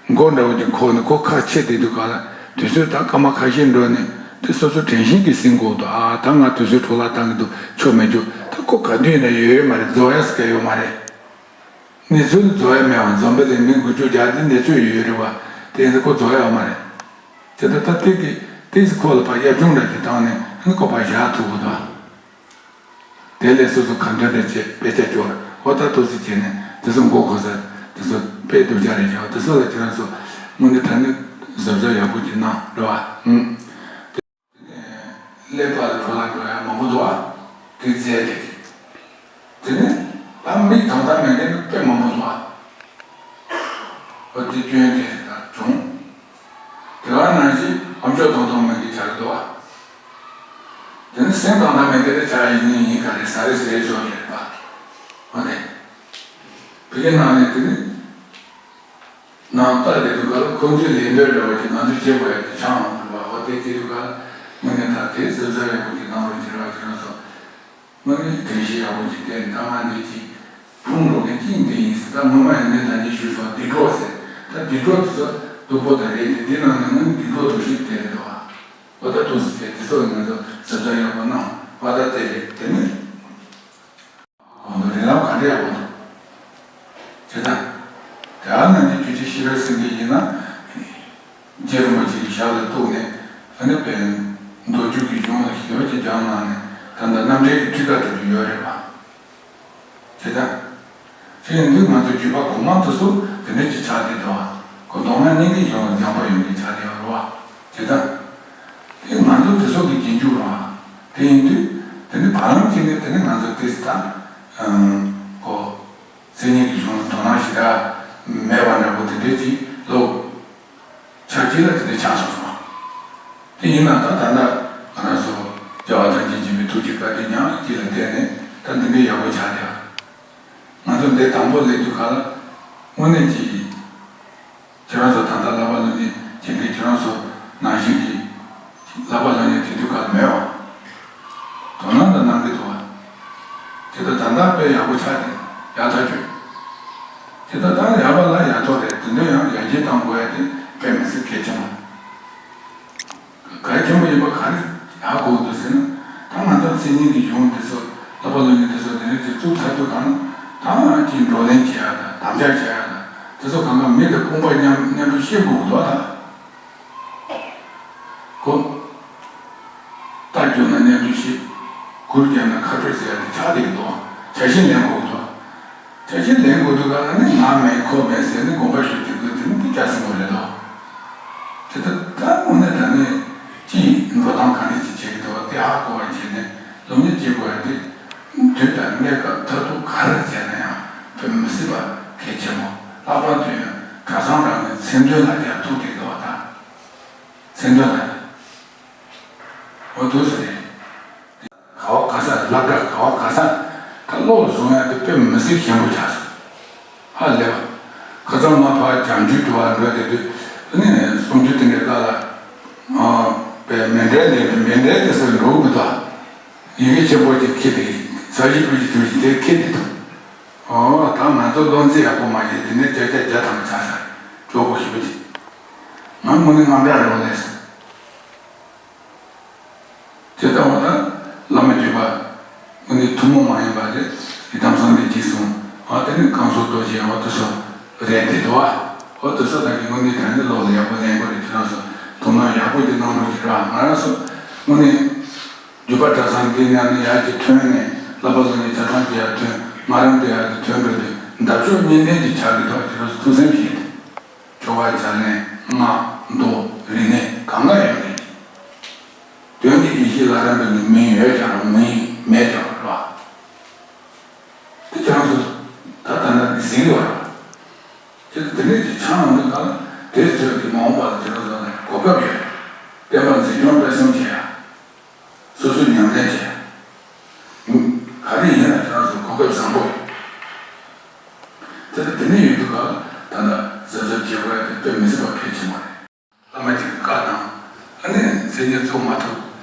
མགོ་འདྲ་བོ་ཅིག་འཁོར་ནས་ཁོ་ཁ་ཕྱེ་བསྡད་དུས་ག་ལ་དུས་ཚོད་ད་སྐར་མ་ཁ་ཤས་འགྲོ་ནས་དེ་སོ་སོ་དྲན་ཤེས་ཀྱིས་ཟིན་དགོས་འདུག་ཨ་ད་ང་དུས་ཚོད་འཕྲོ་བརླག་བཏང་གི་འདུག་ཆོ་མེད་རྒྱུ་ད་ཁོ་ག་དུས་ནས་ཡོད་ཡོད་མ་རེད། རྫོགས་ཡ་ཟེར་ག་ཡོད་མ་རེད། གནས་ཚུལ་རྫོགས་ཡ་མེད་པ་འཛོམས་པ་ལས་མི་དགུ་བཅུ་བརྒྱ་དེ་གནས་ཚུལ་ཡོད་རེད་བ། དེ་ཡིན་ཙང་ཁོ་རྫོགས་ཡ་ཡོད་མ་རེད། དེ་ལྟ་ད་དེ་གི་དེ་ཚོ་ཁོ་ལ་ཕར་གཡབ་ཆུང་འདྲ་ཅིག་བཏང་ནས་ཨ་ནི་ཁོ་ཕར་བཞག་ཐུབ་དགོས་དོ། དེ་ལས་སོ་སོ་ག་འདྲ་འདྲ་བྱས་དཔེ་ཆ་སྐྱོར་ཧོ་ད་ཐུགས་སུ་བྱས་ནས་དེ་ཚོ་མགོ་འཁོར་ས་དེ་ཚོ་དཔེ་སྡུག་ཅག་རེད་བྱ་བ་དེ་ཚོ་ལ་ཁྱེད་རང་ཚོ་དངོས་གནས་དྲང་གནས་གཟབ་གཟབ་ཡག་པོ་ཅིག་གནང་རེད་བ། ཨང་། ཀླད་པ་ལ་འཕྲོ་བརླག་འགྲོ་ཡ་མང་པོ་འདུག་ཨ། དེ་རྫས་དེ། དེ་ནས་ད་མིག་དང་ད་མེད་མཁན་དཔེ་མང་པོ་འདུག་ཨ། འོ་དེ་སྐྱོན་དེ་ད་བྱུང་། དེ་བ་ནང་བཞིན་ཨམ་ཅོག་དང་དང་མེད་མཁན་ཆགས་འདུག་ཨ། དེ་ནས་སེམས་དང་ད་མེད་མཁན་དེ་ཆགས་ཡིན་ནི་ཡིན་ག་རེ་ཟ་རེ་ཟེར་ཡོད་རེད་པ། འོ་དེ། བི་ཀའི་ནང་ནས་དེ་ནི། ནང་ལྟ་དེ་དུས་ག་ལ་ཁོང་ཚོའི་ལས་འདོད་འདྲ་བོ་ཅིག་ང་ཚོས་བྱེད་དགོས་ཡ་དེ་ཆགས་འོང་གི་རེད་བ། འོ་དེ་དེ་དུས་ག་ལ་དངོས་གནས་ད་དེ་གཟབ་གཟབ་ཡག་པོ་ཅིག་གནང་རོགས་བྱེད་རོགས་བྱེད་རོགས་སོ། དངོས་གནས་དྲན་ཤེས་ཡག་པོ་ཅིག་བསྟེན་ད་ང་འདི་ཅིག་ཕུང་འགྲོ་མཁན་ཅིག་འདི་ཡིན་ཟེར། ད་སྔོན་མ་ཡང་འདི་ད་ཅིག་ཞུས་སོང་། སྡིག་གྲོགས་ཟེར། ད་སྡིག་གྲོགས་དེ་ཚོ་སྡུག་པོ་ད་རེད་དེ་འདི་ནང་ནས་དངོས་གནས་སྡིག་གྲོགས་འདུ་ཤེས་དེ་རེད་དོ། འོ་ད་ཐུགས་སུ་བྱས་དེ་ཚོ་ང་ཚོ་གཟབ་གཟབ་ཡག་པོ་གནང་བ་ད་དེ་རེད་དེ་ནི། གོང་དུ་རིགས་ལམ་ག་འདྲ་ཡག་པོ་འདུག་ཅེས་དང་། དེ་ཨ་ནང་གི་རྒྱུད་སྡེ་ཤེས་རབ་སེང་གེ་ཡིན་ན། རྗེ་རིན་པོ་ཆེ་གི་ཞབས་ལ་གཏུགས་ནས་ཨ་ནི་དཔེ་མདོ་རྒྱུད་ཀྱི་གཞུང་ལ་ཞེ་པོ་ཅིག་སྦྱངས་གནང་ནས་ད་ལྟ་རྣམ་འགྲེལ་གྱི་ཁྲིད་ཀ་དེ་ཚོ་ཡོད་རེད་པ། ཅེས་དང་། ཅེས་ཡིན་དུས་ང་ཚོ་རྒྱུད་པ་གོང་མ་དེ་ཚོ་དེ་འདྲ་ཅིག་ཆགས་བསྡད་འདུག་ག་མདོ་སྔགས་གཉིས་ཀའི་གཞུང་ལ་སྦྱངས་པ་ཡོད་མཁན་ཆགས་བསྡད་ཡོད་རེད་པ། ཅེས་དང་། དེ་ང་ཚོ་དེ་ཚོ་གི་རྗེས་འཇུག་རེད་པ། དེ་ཡིན་དུས་དེ་ནི་བར་ལམ་གཅིག་ནས་དེ་ནི་ང་ཚོ་དེ་ད་ཨང་གོ། མཚན་ཉིད་ཀྱི་གཞུང་ལ་དོ་སྣང་ཞེ་དྲག་མེད་པ་འདྲ་པོ་དེ་འདྲའི་ཅིག་ལོ། ཆ་གཅིག་ལ་དེ་འདྲའི་ཆགས་སོང་སོང་། དེ་ཡིན་ན་ད་ད་ལྟ་ང་རང་ཚོ་རྒྱལ་བ་ཐམས་ཅད་མཁྱེན་པའི་ཐུགས་རྗེ་བཀའ་དྲིན་ཉག་གཅིག་ལ་བརྟེན་ནས་ད་འདི་འདྲའི་ཡག་པོ་ཆགས་བསྡད་པ། ང་ཚོ་འདི་དང་པོ་སླེབས་དུས་ག་ལ་དངོས་གནས་ཀྱི། ཁྱེད་རང་ཚོ་ད་ལྟ་བསླབ་པ་སློབ་གཉེར་བྱེད་མཁན་ཁྱེད་རང་ཚོ་ནང་བཞིན་གྱི་བསླབ་པ་སློབ་གཉེར་བྱེད་དུས་ག་ལ་མེད་པ། དོ་སྣང་དང་གནང་གི་འདུག་པ། དེ་ལྟར་ད་ལྟ་དཔེ་ཡག་པོ་ཆགས་ཏེ་ཡག་ཐག་ཆོད། དེ་ལྟར་ད་ཡག་པ་ལ་ཡག་ཐོག་རེད། དེ་འདྲ་ཡང་ཡར་རྒྱས་གཏང་དགོས་ཡ་དེ་དཔེ་མི་སྲིད་གལ་ཆེན་པོ། གལ་ཆེན་པོ་ཡིན་པ་ག་རེ་ཧ་གོ་གི་འདུག་ཟེར་ན། ད་ང་ཚོ་མཚན་ཉིད་ཀྱི་གཞུང་དེ་ཚོ་བསླབ་པ་སློབ་གཉེར་དེ་ཚོ་དེ་རིང་དེ་བཙུགས་ཚར་དུས་གང་ད་ཅིག་བགྲོ་གླེང་བྱེད་ཡ་དང་དམ་བཅའ་བྱེད་ཡ་དང་དེ་ཚོ་གང་ག་མི་དང་དཔུང་པ་མཉམ་མཉམ་དུ་བཤད་དགོས་ཀྱི་འདུག་ད། གོ། རྟ་རྒྱུག་ན་མཉམ་དུ་བཤད། གུར་རྒྱབ་ན་ཁ་སྤྲོད་ཟེར་ཡ་དེ་ཆགས་བསྡད་ཀྱི་འདུག་ཆ་ཤས་ལེན་དགོས་ཀྱི་འདུག་ཆ་ཤས་ལེན་དགོས་དུས་གང་ལ་ནི་ང་མེད་ཁོ་མེད་ཟེར་ནས་དགོངས་པ་ཞུ་དེ་དགོས་དེ་ནི་དེ་སྐྱ་སེང་པོ་རེད་དོ། དེ་ལྟར་ད་དངོས་གནས་ད་ནི་ཅི་ཡིན་འགྲོ་སྟངས་ག་འདྲ་ཅིག་བྱེད་ཀྱི་འདུག་དེ་ཧ་གོ་བར་བྱས་ནས་སློབ་གཉེར་བྱེད་དགོས་ཡ་དེ་དུས་དང་གནས་སྐབས་མཐར་ཐུག་ག་རེ་བྱས་ན་ཡང་དཔེ་མི་སྲིད་པ་གལ་ཆེན་པོ། ལྷག་པར་དུ་ཡང་གྲྭ་ཚང་རང་གི་མཚན་དོན་ལ་ཡར་ཐུག་བསྡད་འདུག་བ་དང་། མཚན་དོན་ལ་འོ་དུ་ཟེར་ནས། ག་བ་ག་ས་སློབ་གྲྭ་ག་བ་ག་ས་ད་བློ་ལ་བཟུང་ཡ་དེ་དཔེ་མི་སྲིད་ཞན་པོ་ཆགས་སོང་། ཧ་ལས་པ། ཁ་སང་མ་ཕར་བྱང་ཆུབ་ཏུ་བ་འགྲོ་བསྡད་དུས་ནི་གསུང་རྒྱུ་དེ་འདྲའི་སྐབས་ལ། ཨ། དཔེ་མཎྜལ་ལས་དུས་མཎྜལ་དེ་ཟེར་འགྲོ་གི་འདུག་ཡི་གེ་ཆེན་པོ་ཅིག་ཁྱེར་ཏེ་ས་གཞི་སྤུ་གྲི་བྱུང་ཞིག་དེ་ཁྱེར་ཏེ་འདུག་ཨོ་ད་ང་ཚོ་བློ་འཛིན་ཡག་པོ་མ་བྱས་དེ་ནས་བརྒྱ་ཆ་བརྒྱ་ཐམ་པ་ཆགས་ས་གྲོགས་པོ་ཞེ་པོ་ཅིག་ང་དངོས་གནས་དངངས་སྐྲག་རང་ལས་སོང་། དེ་ལྟ་བ་ལ་བླ་མ་བརྒྱུད་པ་དངོས་གནས་ཐུན་མོང་མ་ཡིན་པ་རེད། ཡི་དམ་སངས་རྒྱས་ཀྱིས་གསུངས། ཨ་དེ་ནི་གང་ཟག་རྡོ་རྗེ་འོ་དེ་ཚོ་རེད་དེ་འདུག་བ། འོ་དེ་ཚོ་ད་གི་དངོས་གནས་དྲང་གནས་བློ་ལ་ཡག་པོ་ལེན་དགོས་རེད། ཁྱེད་རང་ཚོ་དོ་སྣང་ཡག་པོ་ཅིག་གནང་རོགས་ཞེས་ར། ང་རང་ཚོ་དངོས་གནས་བརྒྱུད་པ་གྲྭ་ཚང་འདི་ནང་ནས་ཡར་གྱི་ཐོན་ནས་ བསླབ་པ་སློབ་གཉེར་བྱ་སྟངས་དེ་ཡར་ཐོན། ང་རང་དེ་ཡར་ཐོན་འགྲོ་དུས་འདབ་གཤོག་གཉིས་ལྡན་གྱི་ཆར་གྱི་ཐོག་ཁྱེད་རང་ཚོ་ཐུགས་སེམས་བཞེས་ཏེ། ཆོ་ག་བྱ་ལེན་སྔགས་མདོ་རིག་གནས་གང་ག་ཡོད་མེད་ཀྱི། དོན་གྱི་དགེ་བཤེས་ལྷ་རམས་པའི་མིང་ཡོད་ཀྱང་རུང་མིང་མེད་ཀྱང་རུང་། དེ་ཁྱེད་རང་ཚོ་ད་ད་ནི་གཟིགས་ཡོད་རེད། ཁྱེད་ཚོ་དེ་འདྲས་ཀྱི་ཆང་འོང་དུས་གང་ལ་དེ་ཚོས་ཀྱི་མ་འོངས་པ་ལ་ཁྱེད་རང་ཚོ་ལ་གོ་སྐབས་ཡོད། བསྟན་པ་འཛིན་སྐྱོང་སྤེལ་གསུམ་བྱེད་ཡ། སོ་སོས་ཉམས་ལེན་བྱེད་ཡ། ག་རེ་ཡིན་ན་ཁྱེད་རང་ཚོ་གོ་སྐབས་བཟང་པོ་ཡོད། དེ་ལྟར་དེ་ནས་ཡོད་དུས་ག་ལ་ད་ལྟ་གཟབ་གཟབ་བྱེད་དགོས་ཡ་དེ་དཔེ་མི་སྲིད་པ་གལ་ཆེན་པོ་རེད། བླ་མ་གཅིག་གིས་བཀའ་གནང་། ཨ་ནི་མཚན་ཉིད་བཙུགས་མ་ཐུབ།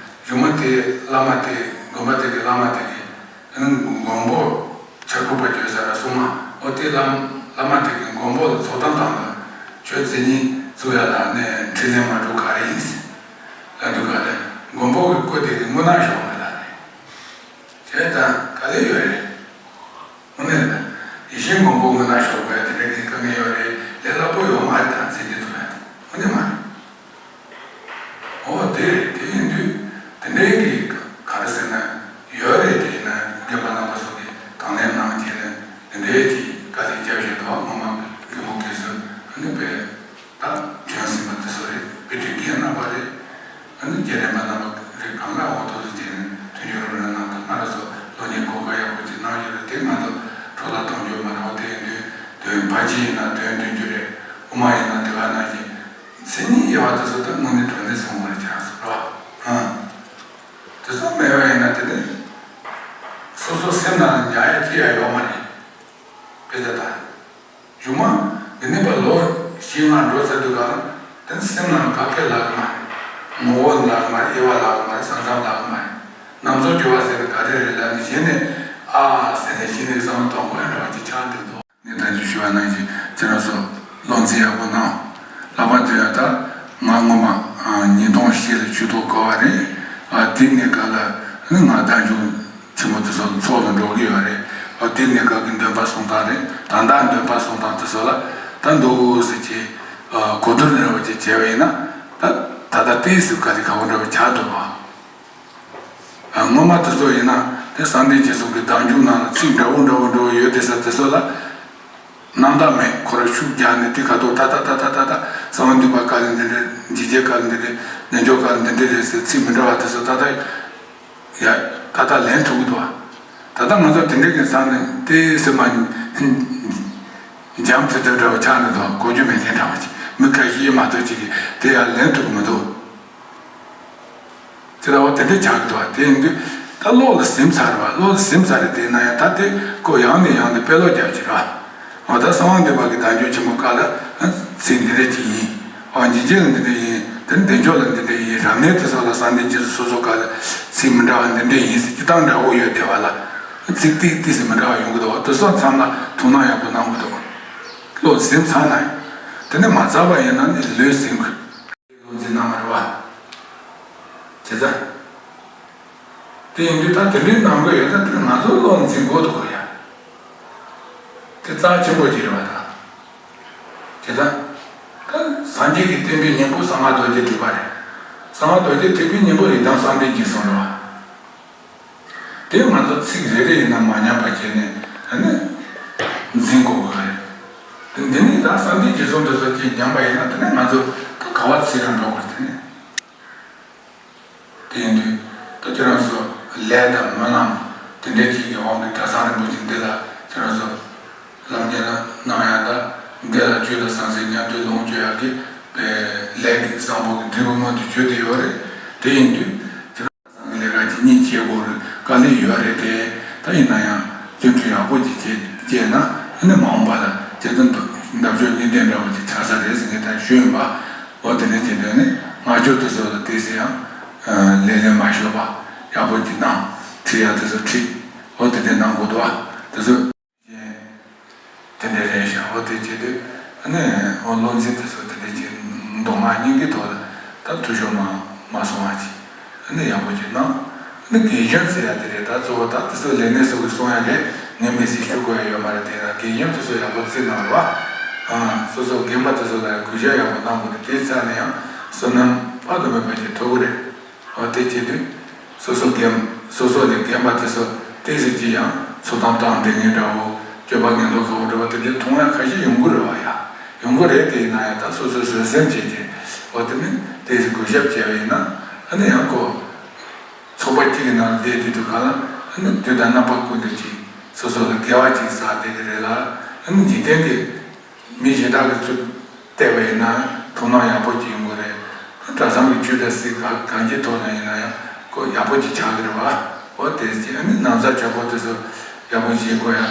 གཞུག་མ་དེ་བླ་མ་དེ་དགོན་པ་དེ་གི་བླ་མ་དེ་གིས་ཨ་ནི་མགོན་པོ་ཕྱག་ཕུར་པ་བརྗོད་ས་ར་སོང་ང་། ཨོ་དེ་བླ་བླ་མ་དེ་གིས་མགོན་པོ་ལ་ཚོགས་གཏམ་བཏང་ལ། ཁྱོད་མཚན་ཉིད་བཙུགས་ཡ་ལ་ནས་འཕྲིན་ལས་མ་འགྲུབ་ག་རེ་ཡིན་ཟེར། ལ་འདུག་ག་ལ་མགོན་པོ་གི་སྐུ་དེ་གི་དངོས་གནས་ཤོག་ལ་ལ་ནས། བྱས་ཙང་ག་ལེ་ཡོད་རེད། དངོས་གནས་ལ། ཡེ་ཤེས་མགོན་པོ་དངོས་གནས་ཤོག་དགོས་ཡ་དེ་འདྲ་གི་དཀའ་ངལ་ཡོད་རེད། ལས་སླ་པོ་ཡོད་མ་རེད། ད་མཚན་ཉིད་བཙུགས་ཡ་དེ་དངོས་གནས་མ་རེད། ཨོ་དེ་རེད། དེ་ཡིན་དུས་དེ་འདྲའི་གི་ག་རེ་ཟེར་ན་ཡོད་རེད། དེ་ཡིན་ན་རྒན་པ་རྣམ་པ་ཚོ་གིས་དང་ལེན་གནང་བྱས་ནས་དེ་འདྲའི་གི་དཀའ་ལས་རྒྱབ་བཞིན་འདུག་སྔོན་མ་རྒན་པོ་དགེ་བསོད་ཨ་ནི་དཔེ་ད་བྱོན་ཟིན་པ་དེ་ཚོ་རེད། དཔེ་དྲན་རྒན་རྣམ་པ་རེད། ཨ་ནི་རྒན་རབས་པ་རྣམ་པ་རེད། གང་ག་འོ་ཐོག་ཏུ་བྱས་ནས་མཐུན་འགྱུར་རོགས་རམ་གནང་དང་། ང་རང་ཚོ་སློབ་གཉེར་གོ་སྐབས་ཡག་པོ་ཅིག་གནང་ཡོད་རེད། དེ་ང་ཚོ་འཕྲོ་བརླག་གཏོང་རྒྱུ་མ་རེད། འོ་དེ་ཡིན་དུས་དོན་ཕལ་ཆེར་ཡིན་ན་དོན་མཐུན་རྒྱུ་རེད། དབུ་མ་ཡིན་ན་དེ་ག་ནང་བཞིན་མཚན་ཉིད་དབྱེ་བ་དེ་ཚོ་ད་དངོས་གནས་དྲང་གནས་སེམས་ཁོང་ལ་ཆགས་སོང་ར། ཨང་། དེ་ཚོ་མེད་པ་ཡིན་ན་དེ་ནི་སོ་སོ་སེམས་ནང་ལ་ཉར་ཡ་ཅི་ཡང་ཡོད་མ་རེད། དཔེ་ཆ་ད། གཞུག་མ་འདི་ནས་ཕར་ལོ་བཞི་ལྔ་འགྲོ་ཚར་དུས་ག་ལ་དེ་སེམས་ནང་ལ་བབ་ཁེ་ལབ་ཀྱི་མ་རེད། ངོ་བོ་ལབ་ཀྱི་མ་རེད། དབྱེ་བ་ལབ་ཀྱི་མ་རེད། ས་མཚམས་ལབ་ཀྱི་མ་རེད། རྣམ་རྫོགས་སྦྱོར་བ་ཟེར་ནི་ག་རེ་རེད་ལབ་ནས་གཞི་ནས་ཨ་ཟེར་ནས་གཞི་ནས་བསམ་བློ་གཏོང་དགོས་ཡ་འདྲ་བ་ཅིག་ཆགས་འདུག་དོ། ངས་ད་ཅི་ཞུ་བ་ནང་བཞིན་ཁྱེད་རང་ཚོ་བློ་འཛིན་ཡག་པོ་གནང་། ལྷག་པར་དུ་ཡང་ད་ང་སྔོན་མ་ཨ་ཉིས་སྟོང་བཞི་ལ་ཆོས་ཐོག་གོ་བ་རེད། ཨ་དེ་ནས་ག་ལ་ནི་ང་བདག་འཇུག་ཆེན་མོ་དེ་ཚོ་ཚོགས་ལ་འགྲོ་གི་ཡོད་རེད། ཨ་དེ་ནས་ག་གི་འདོན་པ་གསུང་སྟངས་རེད། ད་ལྟ་འདོན་པ་གསུང་སྟངས་དེ་ཚོ་ལ་ད་འདུག་ཟེར་གྱི་ཨ་གོ་བསྡུར་འདྲ་བ་ཅིག་བྱས་པ་ཡིན་ན། ད་ད་ལྟ་ཏོག་ཙམ་ག་ལེ་ཁག་པོ་འདྲ་བ་ཆགས་འདུག་བ། ཨ་སྔོན་མ་དེ་ཚོ་ཡིན་ན་དེ་བསམ་གཏན་རྒྱ་མཚོ་གི་བདག་འཇུག་ནང་ལ་ཚིག་འདྲ་བོ་འདྲ་བོ་འདྲ་བོ་ཡོད་དེ་ས་དེ་ཚོ་ལ། རྣམ་དག་མེད་ཁོ་ར་ཤུགས་རྒྱག་ནས་དེ་ཁ་ཐོག་ད་ད་ད་ད་ད་ད་གསང་བ་འདུས་པ་བཀའ་ལ་འདི་འདྲ། འཇིགས་བྱེད་བཀའ་ལ་འདི་འདྲ། རྣལ་འབྱོར་བཀའ་ལ་འདི་འདྲ་རེད་ཟེར་ཚིག་མི་འདྲ་བ་དེ་ཚོ་ད་ལྟ་ཡ་ད་ལྟ་ལན་ཐུབ་ཀྱི་འདུག་བ། ད་ལྟ་ང་ཚོ་དེ་འདྲ་གི་ས་ནས་དེ་སེམས་མ་འཇམ་ཐིང་ཐིང་འདྲ་བ་ཆགས་ནས་འདུག་གོ་རྒྱུ་མེད་མཁན་འདྲ་བ་ཅིག་མི་ཁ་ཤས་མ་གཏོགས་ཅིག་གིས་དེ་ཡ་ལན་ཐུབ་ཀྱི་མི་འདུག་དེ་ལ་འོ་དེ་འདྲ་ཆགས་འདུག་དེ་ཡིན་དུས་ད་བློ་ལ་ཟིན་ཚར་བ། བློ་ལ་ཟིན་ཚར་རེད། དེ་ན་ཡང་ད་དེ་ཁོ་ཡང་ནས་ཡང་དུ་དཔེ་ཀློག་རྒྱབ་ཀྱི་ར། འོ་ད་གསང་བ་འདུས་པ་གི་བདག་འཇུག་ཆེན་མོ་བཀའ་ལ་ཚིག་འདི་འདྲ་ཅིག་ཡིན། འོ་འཇིགས་བྱེད་ལ་འདི་འདྲ་ཡིན། དེ་ནི་བདེ་མཆོག་ལ་འདི་འདྲ་ཡིན། རབ་གནས་དེ་ཚོ་ལ་བསམ་གཏན་རྒྱ་མཚོ་སོ་སོ་བཀའ་ལ་ཚིག་མི་འདྲ་བ་འདི་འདྲ་ཡིན་ཟེར་སྤྱིར་བཏང་འདྲ་བོ་ཡོད་བསྡད་པ་ལ་ཚིག་ཏིག་ཏིག་ཙམ་མི་འདྲ་བ་ཡོང་གི་འདུག་དེ་ཚོ་མཚམས་ལ་ཐུགས་སྣང་ཡག་པོ་གནང་དགོས་འདུག་བློ་ཟིན་ཚར་ན་ཡང་དེ་ནི་མ་ཚར་བ་ཡིན་ན་ནི་ལུས་ཟིན་དགོས། བློ་འཛིན་གནང་བ་རེད་བ། བྱས་ཙང་། དེ་ཡིན་དུས་ད་དེ་འདྲའི་གནང་དགོས་ཡོད་ཙང་དེ་ང་ཚོ་བློ་འཛིན་དགོས་འདུག་གོ་ཡ། དེ་རྩ་ཆེན་པོ་ཅིག་རེད་བ་ད། བྱས་ཙང་། ད་སངས་རྒྱས་ཀྱི་བསྟན་པའི་སྙིང་པོ་གསང་སྔགས་རྡོ་རྗེ་ཐེག་པ་རེད། གསང་སྔགས་རྡོ་རྗེ་ཐེག་པའི་སྙིང་པོ་ཡི་དམ་གསང་བདེ་འཇིགས་གསུམ་རེད་བ། དེ་ང་ཚོ་ཚིག་རེ་རེ་ཡིན་ན་མ་ཉམས་པ་བྱས་ནས་ཨ་ནི་འཛིན་དགོས་ཀྱི་རེད། དེ་འདི་ནི་ད་གསང་བདེ་འཇིགས་གསུམ་དེ་ཚོ་ཅིག་ཉམས་པ་ཡིན་ན་དེ་ནི་ང་ཚོ་ད་ག་བ་ཚིག་རང་འགྲོ་དགོས་རེད། དེ་ནི་དེ་ཡིན་དུས་ད་ཁྱེད་རང་ཚོ་ལས་དང་སྨོན་ལམ་དེ་འདྲའི་ཅིག་གི་དབང་གིས་གྲྭ་ཚང་རིན་པོ་ཆེ་འདི་ལ་ཁྱེད་རང་ཚོ་ལམ་ཉེ་ལ་གནང་ཡག་དང་འདི་ལ་ཆོས་དང་ཟང་ཟིང་མཉམ་དུ་ལོངས་སྤྱོད་ཡག་གི་ལས་ཀྱི་བཟང་པོ་གི་འབྲས་བུ་མངོན་དུ་གྱུར་ཏེ་ཡོད་རེད། དེ་ཡིན་དུས་ཁྱེད་རང་ཚང་གི་ལས་ཀ་ཅིག་གཉིས་བྱེད་དགོས་རེད། དཀའ་ལས་ཡོད་རེད་དེ། ད་ཡིན་ན་ཡང་བརྩོན་འགྲུས་ཡག་པོ་ཅིག་བྱས་བྱས་ན་ཨ་ནི་མ་འོངས་པ་ལ་བྱས་ཙང་འདབ་འདབ་ཆགས་གཉིས་ལྡན་འདྲ་བ་ཅིག་ཆགས་ས་རེད་ཟེར་མཁན་ད་ཞུས་ཡིན་པ། འོ་དེ་ནས་བྱས་དོན་ནི་སྔགས་ཆོས་དེ་ཚོ་ལ་ཏོག་ཙམ་ཡང་ལས་ལས་མ་ཞོག་པ་ཡག་པོ་ཅིག་གནང་། ཁྲིད་ཡག་དེ་ཚོ་ཁྲིད། འོ་དེ་འདྲ་གནང་དགོས་འདུག་བ། དེ་ཚོ། དེ་འདྲ་རེད་ཤག་འོ་དེ་བྱས་དུས་ཨ་ནི་འོ་བློ་འཛིན་དེ་ཚོ་དེ་འདྲ་ཅིག་མདོ་སྔགས་གཉིས་ཀྱི་ཐོག་ལ་ད་འཐུས་ཤོར་མ་མ་སོང་བ་ཅིག་ཨ་ནི་ཡག་པོ་ཅིག་གནང་། ཨ་ནི་དགེ་སྦྱོང་ཟེར་ཡ་དེ་རེད། ད་གཙོ་བོ་ད་དེ་ཚོ་ལས་སྣེ་སོ་གི་གསུང་ཡ་རེད། ངས་མི་ཟིག་ཞུ་དགོས་ཡ་ཡོད་མ་རེད། དེ་ཡང་དགེ་སྦྱོང་དེ་ཚོ་ཡག་པོ་བརྩི་གནང་རོགས། ཨ་སོ་སོ་རྒན་པ་དེ་ཚོ་ལ་ཡང་གུས་ཞབས་ཡག་པོ་གནང་དགོས་རེད། དེའི་རྩ་ནས་ཡང་བསོད་ནམས་དཔག་ཏུ་མེད་པ་ཅིག་ཐོབ་ཀྱི་རེད། འོ་དེ་བྱེད་དུས་སོ་སོ་རྒན་སོ་སོ་ལས་རྒན་པ་དེ་ཚོ་ ཏོག་ཙམ་ཅིག་ཡང་ཚོར་སྣང་བཏང་བསྡད་མཁན་འདྲ་བོ། སྤྱོད་པ་ངན་ལོག་ག་བོ་འདྲ་བོ་དེ་འདྲའི་མཐོང་ཡ་ཁ་ཤས་ཡོང་གི་རེད་བ་ཡ། ཡོང་གི་རེད། དེ་ཡིན་ན་ཡང་ད་སོ་སོས་བཟོད་སེམས་བྱས་ཏེ་འོ་དེ་ནི་ཏོག་ཙམ་གུས་ཞབས་བྱས་པ་ཡིན་ན་ཨ་ནི་ཡང་ཁོ། ཚོགས་པ་གཅིག་གི་ནང་བསྡད་དུས་དུས་ག་ལ་ཨ་ནི་དུས་དང་རྣམ་པ་ཀུན་ཏུ་ཅིག་སོ་སོ་ལ་དགེ་བ་ཅིག་བསགས་བསྡད་ཀྱི་རེད་ལ། ཨ་ནི་འཇིག་རྟེན་གྱི་མི་གཞན་དག་གི་ཚུལ་བལྟས་པ་ཡིན་ན་མཐོང་སྣང་ཡག་པོ་ཅིག་ཡོང་གི་རེད། གྲྭ་ཚང་གི་ཆོས་དང་སྲིད་གང་གང་ཅིའི་ཐོག་ནས་ཡིན་ན་ཡང་ཁོ་ཡག་པོ་ཅིག་ཆགས་ཀྱི་རེད་བ། འོ་དེ་ཅིག་ཨ་ནི་ན་བཟའ་བྱ་སྒོ་དེ་ཚོ་ཡག་པོ་བྱེད་དགོས་ཡ་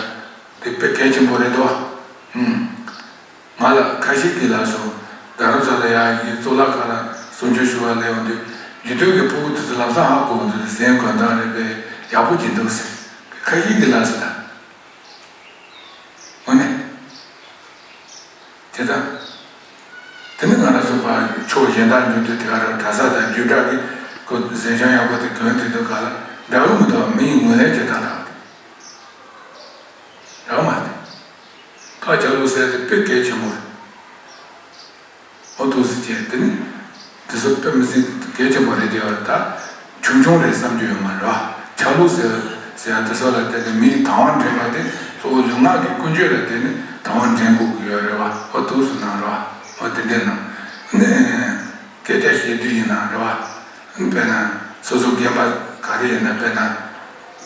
དེ་དཔེ་གལ་ཆེན་པོ་རེད་དོ། ཧུམ། ང་ལ་ཁ་ཤས་ཀྱིས་ལབ་སོང་། རྡ་རམ་ས་ལ་ཡར་གྱི་གཙུག་ལག་ཁང་ལ་གསུང་ཆོས་ཞུ་བར་སླེབས་ཡོང་དུས་རྒྱུན་དུ་གི་ཕྲུ་གུ་དེ་ཚོ་ལམ་སང་ཧ་གོ་གི་འདུག་ཟེར། གོན་སྟངས་རེད་པས་ཡག་པོ་ཅིག་འདུག་ཟེར། ཁ་ཤས་ཀྱིས་ལབ་སོང་ད། འོ་ནི། དེ་ལྟ། དེ་ནི་ང་རང་ཚོ་ཕར་ཕྱོགས་གཞན་དག་འགྲོ་དུས་དེ་ག་རང་གྲྭ་ས་དང་རྒྱུད་གྲྭ་གི་ཁོ་གཟན་ཤམ་ཡག་པོ་དེ་གོན་དུས་དུས་ག་ལ་འདྲ་གི་མི་འདུག་མི་ཡི་ངོས་ལེན་བྱེད་སྟངས་དང་དེ་འདྲ་མ་རེད། ཕར་ཆ་ལུགས་ཟེར་དེ་དཔེ་གལ་ཆེན་པོ་རེད། ཨོ་ཐུགས་སུ་ཆེ་དེ་ནི། དེ་ཚོ་དཔེ་མི་སྲིད་གལ་ཆེན་པོ་རེད་དེ་བར་ད། ཆུང་ཆུང་རེད་བསམ་རྒྱུ་ཡོད་མ་རེད་བ། ཆ་ལུགས་ཟེར་ཟེར་ཡ་དེ་ཚོ་ལ་བརྟེན་ནས་མིའི་དང་བ་འདྲེན་པ་དེ་གཙོ་བོ་ལུས་ངག་གི་ཀུན་སྤྱོད་ལ་བརྟེན་ནས་དང་བ་འདྲེན་དགོས་ཀྱི་ཡོད་རེད་བ། ཨོ་ཐུགས་སུ་གནང་རེད་བ། ཨོ་དེ་འདྲས་གནང་། ནི། སྐད་ཆ་བཤད་དུས་ཡིན་ན་རེད་བ། དཔེར་ན། སོ་སོ་རྒན་པ་ག་རེ་ཡིན་ན་དཔེར་ན།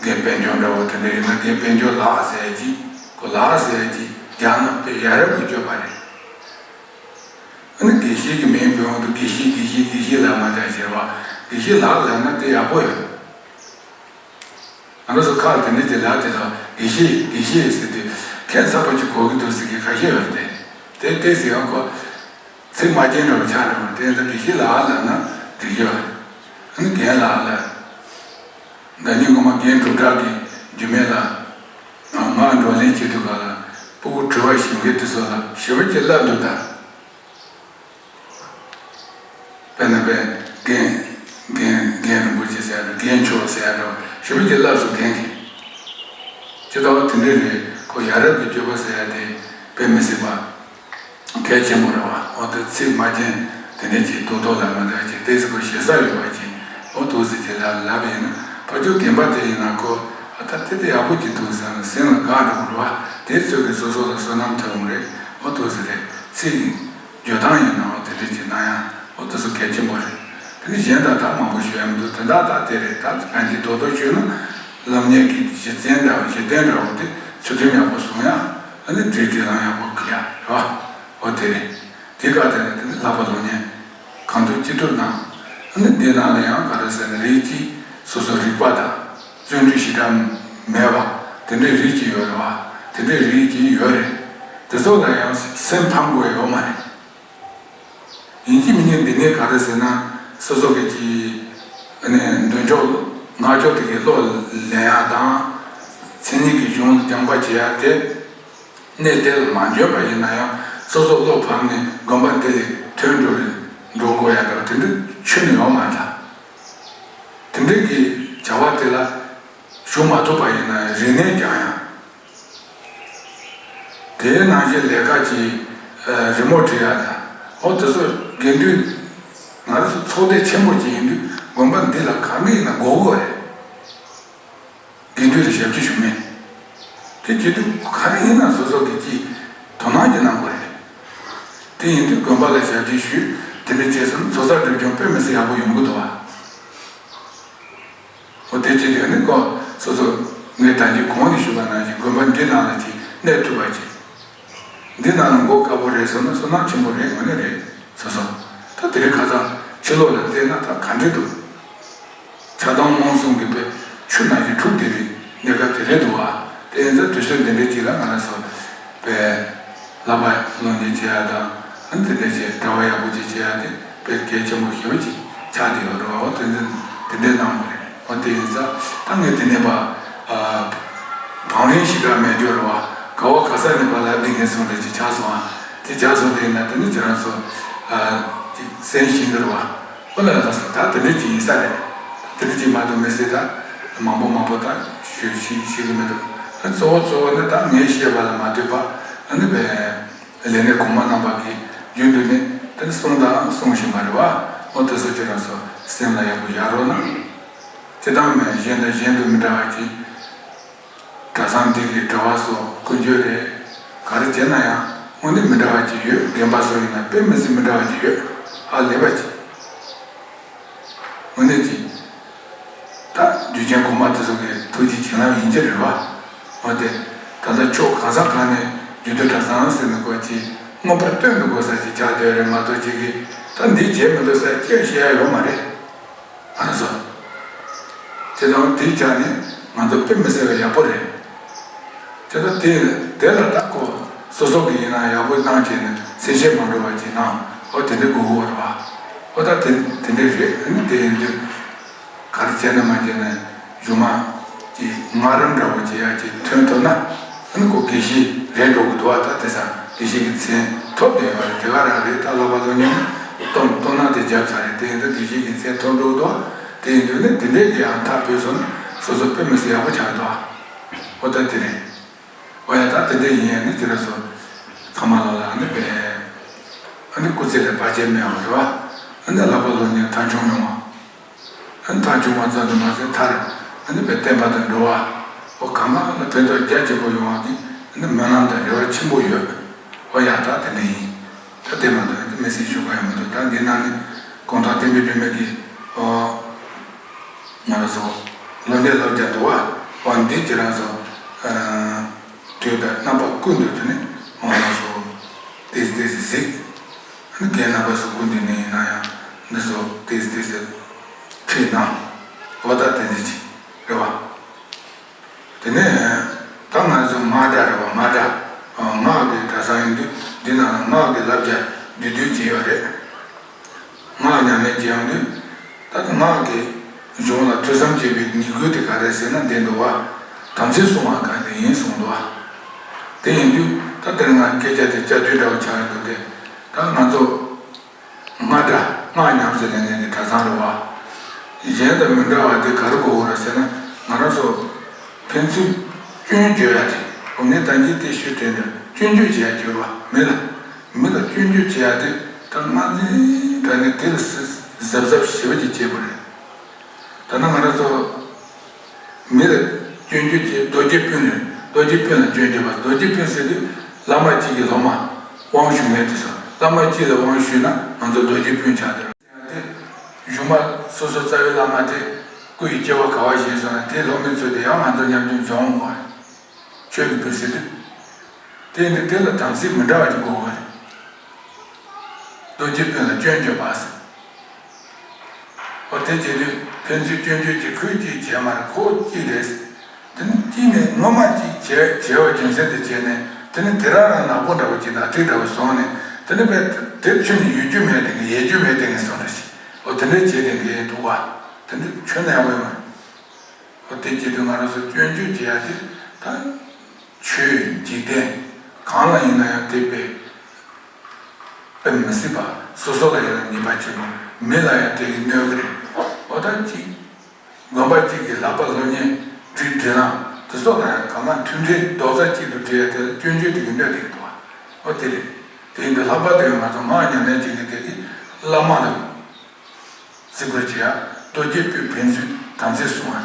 རྒན་དཔལ་འབྱོར་འདྲ་བོ་དེ་འདྲ་ཡིན་ན་རྒན་དཔལ་འབྱོར་ལགས་ཟེར་ཡ་ཅིག་ཁོ་ལགས་ཟེར་ཡ་ཅིག་རྒྱག་ན་དཔེ་ཡ་རབས་ཀྱི་སྤྱོད་པ་རེད། ཨ་ནི་དགེ་བཤེས་ཀྱི་མིང་བོས་འོང་དུས་དགེ་བཤེས་དགེ་བཤེས་དགེ་བཤེས་ལབ་མ་བྱ་ཟེར་བ། དགེ་བཤེས་ལགས་ལབ་ན་དེ་ཡག་པོ་ཡོད། ང་རང་ཚོ་ཁ་ལ་དེ་འདྲ་ཅིག་ལབ་དེ་དང་དགེ་བཤེས་དགེ་བཤེས་ཟེར་དུས་ཁྱད་མཚར་པོ་ཅིག་གོ་གི་འདུག་ཟེར་མཁན་ཁ་ཤས་ཡོད་རེད་དེ། དེ་ཏོག་ཙམ་ཡང་ཁོ། ཚིག་མ་མཁྱེན་འདྲ་བོ་ཆགས་འགྲོ་བ་དེ་ཚོ་དགེ་བཤེས་ལགས་ལབ་ན་འགྲིག་ཡོད་རེད། ཨ་ནི་རྒན་ལགས་ལབ། ཟླ་ཉིན་སྔོན་མ་རྒན་འབྲུག་གྲགས་ཀྱིས་རྒྱུད་སྨད་ལ་ང་བགྲོ་གླེང་བྱེད་དུས་ག་ལ་ཕྲུ་གུ་དྲི་བ་ཞུ་མཁན་དེ་ཚོ་ལ་ཞེ་པོ་ཅིག་བསླབ་འདུག་ད། དཔེར་ན་དཔེ་རྒན་རྒན་རྒན་རིན་པོ་ཆེ་ཟེར་ཡ་འདྲ་རྒན་མཆོག་ཟེར་ཡ་འདྲ་ཞེ་པོ་ཅིག་བསླབ་སོང་རྒན་གྱིས། ཇི་ལྟ་བ་དེ་འདྲ་རེད། ཁོ་ཡ་རབས་ཀྱི་སྤྱོད་པ་ཟེར་ཡ་དེ་དཔེ་མི་སྲིད་པ། གལ་ཆེན་པོ་རེད་བ། འོ་དེ་ཚིག་མ་མཁྱེན་དེ་འདྲ་ཅིག་རྡོག་རྡོག་ལ་མ་འདྲ་ཅིག་ཏོག་ཙམ་ཁོ་ཞེ་ས་ཡོད་པ་ཅིག་འོ་ཐུགས་སྲས་ཅིག་ལབ་ལབ་ཡིན་ན་ཕར་ཕྱོགས་རྒན་པ་དེ་ཡིན་ན་ཁོ་ཨ་ད་དེ་དེ་ཡག་པོ་ཅིག་འདུག་བསམ་ནས་སེམས་ལ་དགའ་འགྲོ་གི་རེད་བ། དེ་ཚོ་གི་སོ་སོ་ལ་བསོད་ནམས་ཐོན་འོང་རེད། འོ་ཐུགས་སྲས་རེད། ཚིག་ཡིན། བརྗོད་སྟངས་ཡིན་ནའང་དེ་འདྲ་ཅིག་གནང་ཡ་འོ་དེ་ཚོ་གལ་ཆེན་པོ་རེད། དེ་ནི་གཞན་དག་ད་མང་པོ་ཞུ་ཡ་མི་འདུག་དོན་དག་ད་དེ་རེད། ད་གང་ཅི་རྡོག་རྡོག་ཞུས་ན་སློབ་གཉེར་གྱི་གཞི་རྟེན་འདྲ་བོ་གཞི་རྟེན་འདྲ་བོ་དེ་ཚུལ་ཁྲིམས་ཡག་པོ་སྲུང་ཡ་ཨ་ནི་སྒྲིག་སྒྲིག་ལམ་ཡག་པོ་གི་ཡ་རེད་བ། འོ་དེ་རེད། དེ་ག་དེ་རེད། དེ་ནི་ལྷག་པ་སློབ་གཉེར་གང་ཐུབ་ཅི་ཐུབ་གནང་། ཨ་ནི་འདི་ནང་ལ་ཡང་ག་རེ་ཟེར་ན་རིགས་གཅིག་སོ་སོ་རིག་པ་དང་བརྩོན་འགྲུས་ཞེ་དྲག་མེད་པ་དེ་འདྲའི་རིགས་གཅིག་ཡོད་རེད་བ། དེ་འདྲའི་རིགས་གཅིག་ཡོད་རེད། དེ་ཚོ་ལ་ཡང་སེམས་ཕམ་དགོས་ཡོད་མ་རེད། ཡིན་གཅིག་མིན་གཉིས་འདི་ནས་ག་རེ་ཟེར་ན་སོ་སོ་གི་ཅི་ཨ་ནི་འདོན་ཕྱོགས་ངག་ཕྱོགས་དེ་གའི་བློ་ལེན་ཡག་དང་། མཚན་ཉིད་ཀྱི་གཞུང་ལ་སྦྱངས་པ་བྱེད་ཡག་དེ་གནས་དེ་ལ་མ་འཇོན་པ་ཡིན་ན་ཡང་སོ་སོ་བློ་ཕམ་ནས་དགོན་པ་འདི་ལས་ཐོན་འགྲོ་རེད་འགྲོ་དགོས་ཡག་འདྲ་བ་དེ་འདྲ་ཁྱོན་ནས་ཡོང་མ་འདྲ། དེ་འདྲ་གི་བྱ་བ་དེ་ལ་ཞུགས་མ་ཐུབ་པ་ཡིན་ན་ཡང་རིག་གནས་སྦྱང་ཡག་དེའི་ནང་བཞིན་ལས་ཀ་གྱི་རི་མོ་འབྲི་ཡག་དང་འོ་དེ་ཚོ་དགེ་འདུན་ང་ཚོ་ཚོགས་སྡེ་ཆེན་པོ་ཅིག་ཡིན་དུས་དགོན་པ་འདི་ལ་གང་གི་ཡིན་ན་དགོས་དགོས་རེད། དགེ་འདུན་ལ་ཞབས་ཕྱི་ཞུ་མཁན། དེ་བྱེད་དུས་ག་རེ་ཡིན་ན་སོ་སོ་གི་ཅིག་དོ་སྣང་ཅིག་གནང་དགོས་རེད། དེ་ཡིན་དུས་དགོན་པ་ལ་ཞབས་ཕྱི་ཞུས་དེ་འདྲ་བྱས་སོང་ན་ཚོགས་བསགས་སྒྲིབ་སྦྱོང་དཔེ་མི་སྲིད་ཡག་པོ་ཡོང་གི་འདུག་བ། འོ་དེ་བྱེད་དུས་ནི་ཁོ་སོ་སོ་ངས་ད་གིན་གོང་ནས་ཞུས་པ་ནང་བཞིན་དགོན་པ་འདི་ནང་ལ་ཅིག་གནས་ཐུབ་པ་ཅིག་འདི་ནང་ལ་མགོ་དཀར་པོ་རེད་ཟེར་ན་བསོད་ནམས་ཆེན་པོ་རེད། དངོས་གནས་རེད། སོ་སོ་ད་དེ་རིང་ཁ་སང་ཕྱི་ལོགས་ལ་བལྟས་ན་ད་ག་འདྲ་འདུག་ཆགས་སྡང་རྨོངས་གསུམ་གྱི་དཔེ་ཆུ་ནང་བཞིན་འཁྲུགས་བསྡད་པའི་གནས་སྐབས་དེ་རེད་འདུག་བ། དེ་ཡིན་ཙང་དུས་ཚོད་འདི་འདྲའི་ཅིག་ལ་ང་རང་ཚོ་དཔེ་བསླབ་པ་སློབ་གཉེར་བྱེད་ཡ་དང་ཨ་ནི་དེ་འདྲ་བྱས་གྲྭ་པ་ཡག་པོ་ཅིག་བྱེད་ཡ་དེ་དཔེ་གལ་ཆེན་པོ་ཞེ་པོ་ཅིག་ཆགས་བསྡད་ཡོད་རེད་བ། འོ་དེ་འདྲ་དེ་འདྲའི་གནང་བ་རེད། འོ་དེ་ཡིན་ཙང་ད་ངས་དེ་ནས་པ་ཨ་བང་རིམ་ཞིག་ག་མེད་རྒྱུ་རེད་བ། ག་བ་ག་ས་ནས་པ་ལབ་བསྡད་མཁན་སོང་རེད་ཅིག་ཆགས་སོང་ཨ། དེ་ཆགས་སོང་དེ་ཡིན་ན་དེ་ནི་ཁྱེད་རང་ཚོ་ཨ་ཅིག་གསན་ཤེས་ཀྱི་རེད་བ། ཨོ་ལ་ལ་སོ་ད་དེ་འདྲ་ཅིག་ཡིན་ས་རེད། དེ་འདྲ་ཅིག་མ་གཏོགས་མི་སྲིད་ད་མང་པོ་མང་པོ་ད་ཞུ་ཤེས་ཤེས་ཀྱི་མི་འདུག་ཨ་གཙོ་བོ་གཙོ་བོ་ནི་ད་ངས་བཤད་པ་ལ་མ་ལྟོས་པ་ཨ་ནི་བས་ལས་སྣེ་གོང་མ་རྣམ་པ་གིས་རྒྱུན་དུ་ནི་དེ་གསུངས་དང་གསུང་བཞིན་པ་རེད་བ། ཨོ་དེ་ཚོ་ཁྱེད་རང་ཚོ་སེམས་ལ་ཡག་པོ་བཞག་རོགས་གནང་། སྤྱིར་བཏང་མེད་གཞན་དང་གཞན་དུ་མི་འདྲ་བ་ཅིག་གྲྭ་ཚང་འདི་གི་གྲྭ་བ་ཚོ་ཀུན་སྤྱོད་རེད། ག་རེ་བྱས་ན་ཡང་དངོས་གནས་མི་འདྲ་བ་ཅིག་ཡོད། རྒན་པ་ཚོ་ཡིན་ན་དཔེ་མི་སྲིད་མི་འདྲ་བ་ཅིག་ཡོད། ཨ་ལས་པ་ཅིག་དངོས་གནས་ཀྱི། ད་རྒྱུ་ཆེན་གོང་མ་དེ་ཚོ་གི་ཐུགས་རྗེ་བྱིན་རླབས་ཡིན་གྱི་རེད་བ། འོ་དེ། ད་ལྟ་ཕྱོགས་གང་ས་གང་ནས་རྒྱུད་སྟོད་གྲྭ་ཚང་ཟེར་ནས་སྐོར་གྱི་མངོན་པར་བསྟོད་འདུག་དགོས་ས་ཅིག་ཆགས་བསྡད་རེད་མ་གཏོགས་ཅིག་གིས་ད་འདི་བྱས་མི་འདུག་ས་ཅིག་བཤད་ཡ་ཡོད་མ་རེད། ང་ཚོ། དེ་དང་དེའི་ཆ་ནས་ང་ཚོ་དཔེ་མི་སྲིད་པའི་ཡག་པོ་རེད། དེ་ལ་དེ་དེ་ལ་ད་ཁོ་སོ་སོ་གི་ཡིན་ན་ཡག་པོ་གནང་བྱས་ནས་སེམས་ཤེས་མ་འགྲོ་བ་ཅིག་གནང་། ཨོ་དེ་འདྲ་དགོས་ཀྱི་ཡོད་རེད་བ། ཨོ་ད་དེ་དེ་འདྲ་རེད། ཨ་ནི་དེ་ཡིན་དུས་ག་རེ་བྱས་ན་མ་བྱས་ན་གཞུག་མ་ཅིག་ངར་རམ་འདྲ་བོ་ཅིག་ཡ་ཅིག་ཐོན་ཐུབ་ན་ཨ་ནི་ཁོ་དགེ་བཤེས་རེད་འགྲོ་གི་འདུག་བ། ད་དེ་སང་དགེ་བཤེས་ཀྱི་མཚན་ཐོབ་བསྡད་ཡོད་རེད། དེ་ག་རང་རེད། ད་བསླབ་པ་སློབ་གཉེར་སྟོན་སྟོན་གནང་དེ་བརྒྱབ་ཚར་རེད། དེ་ཡིན་དུས་དགེ་བཤེས་ཀྱི་མཚན་ཐོབ་འགྲོ་གི་འདུག་བ། དེ་ཡིན་དུས་ནི་དེ་འདྲའི་གི་ཡང་ཐག་བོད་སོང་ན་སོ་སོ་དཔེ་མི་སྲིད་ཡག་པོ་ཆགས་འདུག་ཨ། ཨོ་ད་དེ་རེད། ཨོ་ཡ་ད་དེ་འདྲ་ཡིན་ཡ་ནི་དེ་ར་སོ། ཚང་མ་ལོ་ལ་ཨ་ནི་པས། ཨ་ནི་སྐུ་ཚེ་ལ་བར་ཆད་མེད་པ་རེད་བ། ཨ་ནི་བསླབ་པ་སློབ་གཉེར་མཐའ་འཁྱོངས་ཡོང་བ། ཨ་ནི་མཐའ་འཁྱོངས་པ་ཙམ་དུ་མ་ཟད་མཐར་ཨ་ནི་པས་བསྟན་པ་དང་འགྲོ་བ། ཨོ་གང་མ་ལ་ཕན་ཐོགས་རྒྱ་ཆེན་པོ་ཡོང་བ་གི་ཨ་ནི་སྨོན་ལམ་དང་རེ་བ་ཆེན་པོ་ཡོད། ཨོ་ཡ་ད་དེ་འདྲ་ཡིན། ད་དེ་མ་གཏོགས་དམིགས་བསལ་ཞུ་དགོས་ཡ་མི་འདུག་ད་འདི་ནང་ནས་གུང་ཐང་བསྟན་པའི་སྒྲོན་མེ་གི་ཨོ། ང་རང་ཚོ་ལོ་འདས་ལོ་བརྒྱ་འདུག་བ། འོ་འདི་ཁྱེད་རང་ཚོ་དུས་དང་རྣམ་པ་ཀུན་ཏུ་དུ་ནི་ང་རང་ཚོ་ཏིས་ཏིས་གཟིགས། རྒན་རྣམ་པ་ཚོ་ཀུན་ཏུ་ནི་ཡིན་ན་ཡང་འདི་ཚོ་ཏིས་ཏིས་ཁྲིད་གནང་། འོ་ད་དེ་འདྲ་ཅིག་རེད་བ། དེ་ནས་ད་ང་ཚོ་སྔགས་གྲྭ་རེད་བ། སྔགས་གྲྭ། སྔགས་ཀྱི་གྲྭ་ཚང་ཡིན་དུས་འདི་ནང་ལ་སྔགས་ཀྱི་བསླབ་བྱ་བསྡུས་བསྡུས་བྱས་ཡོད་རེད། སྔགས་ཉམས་ལེན་བྱེད་ཡོང་དུས་ད་ལྟ་སྔགས་ཀྱི་གཞུང་ལ་ཐོས་བསམ་བྱེད་པའི་ནུས་ཁུལ་དེ་ག་རེ་ཟེར་ན་ལྡན་འདུག་བ། དམ་ཚིག་བསྲུང་བ་ག་དེ་ཡིན་གསུངས་འདུག་བ། དེ་ཡིན་དུས་ད་དེར་ང་སྐད་ཆ་དེ་བསྐྱར་ཟློས་འདྲ་བོ་ཆགས་ཡོང་དུས་དེ་ད་ང་ཚོ་སྔགས་གྲྭ་སྔགས་ཉམས་སུ་ལེན་མཁན་གྱི་གྲྭ་ཚང་རེད་བ། གཞན་དང་མི་འདྲ་བ་དེ་ག་རེ་དགོས་རེད་ཟེར་ན་ང་རང་ཚོ་ཕན་ཚུན་སྐྱོན་བརྗོད་ཡ་དེ་འོ་ངས་ད་གིན་དེ་ཞུས་དྲན་འདུག་སྐྱོན་བརྗོད་བྱེད་ཡ་འགྱུར་བ་མི་ལ། མི་ལ་སྐྱོན་བརྗོད་བྱེད་ཡ་དེ་ད་སྔ་འཛིན་དྲ་ནས་དེ་ལ་གཟབ་གཟབ་ཞེ་པོ་ཅིག་བྱེད་དགོས་རེད། ད་ནི་ང་རང་ཚོ་མི་ལ་སྐྱོན་བརྗོད་བྱེད། རྡོ་རྗེ་སྤུན་ནས་རྡོ་རྗེ་སྤུན་ལ་སྐྱོན་བརྗོད་པ། རྡོ་རྗེ་སྤུན་ཟེར་དུས་བླ་མ་གཅིག་གི་སློབ་མ་དབང་ཞུ་མཁན་དེ་ཚོ། བླ་མ་གཅིག་ལ་དབང་ཞུས་ན་ང་ཚོ་རྡོ་རྗེ་སྤུན་ཆགས་འདུག་ཡ་དེ་གཞུག་མ་སོ་སོ་རྩ་བའི་བླ་མ་དེ་སྐུ་ཡི་སྐྱེ་བ་ག་བ་བཞེས་སོང་ན་དེའི་སློབ་མའི་ཚུལ་དེ་ཡང་ང་ཚོ་མཉམ་དུ་འཛོམས་འོང་བ་རེད། ཆོས་ཀྱི་སྤུན་ཟེར་དུས། དེ་ནི་དེ་ལ་དམ་ཚིག་མི་འདྲ་བ་ཅིག་དགོས་པ་རེད། རྡོ་རྗེ་སྤུན་ལ་སྐྱོན་བརྗོད་པ་ཟེར། འོ་དེ་བྱེད་དུས་ཕན་ཚུན་སྐྱོན་བརྗོད་ཀྱི་ཁུལ་གཅིག་བྱས་མ་རེད། ཁོ་གཅིག་རེད། དེ་ནི་གཅིག་ནས་ངོ་མ་གཅིག་བྱས་བྱས་པ་རྒྱུ་མཚན་དེ་བྱས་ནས་དེ་ནི་དེ་རང་རང་ནག་པོ་འདྲ་བོ་ཅིག་ནག་ཐིག་འདྲ་བོ་བཟུང་ནས་དེ་ནི་བས་དེ་ཕྱིན་ནས་ཡོད་རྒྱུ་མེད་དེ་ངས་ཡལ་རྒྱུ་མེད་དེ་ངས་སོང་རེད་ཞིག་འོ་དེ་འདྲའི་བྱས་དེ་ངས་འདུག་བ། དེ་འདྲ་ཁྱོན་ནས་ཡག་པོ་ཡོད་མ་རེད། འོ་དེ་བྱེད་དུས་ང་རང་ཚོ་སྐྱོན་བརྗོད་བྱེད་ཡ་དེ་ད་ཆོས་འཇིག་རྟེན་གང་ལ་ཡིན་ན་ཡང་དེ་དཔེ་དཔེ་མི་སྲིད་པ། སོ་སོ་ལ་ཡང་ཉེས་པ་ཆེན་པོ། མི་ལ་ཡང་དེ་གི་གནོད་གི་རེད། འོ་ད་ཅིག་དགོན་པ་གཅིག་གི་བསླབ་པ་སློབ་གཉེར་སྒྲིག་སྒྲིག་ལམ་དེ་སོགས་ལ་ཡང་གང་ག་མཐུན་སྒྲིལ་རྡོག་རྩ་གཅིག་ཏུ་སྒྲིལ་ཡ་དེ་ལ་སྐྱོན་བརྗོད་དེ་གི་གནོད་དེ་གི་འདུག་བ། འོ་དེ་རེད། དེ་ཡིན་དུས་ལྷག་པར་དུ་ཡང་ང་ཚོ་སྔགས་ཉམས་ལེན་བྱེད་མཁན་དེ་གི་བླ་མ་ལ། བརྩི་བཀུར་བྱེད་ཡ། རྡོ་རྗེ་སྤུན་ཕན་ཚུན་དམ་ཚིག་སྲུང་བ།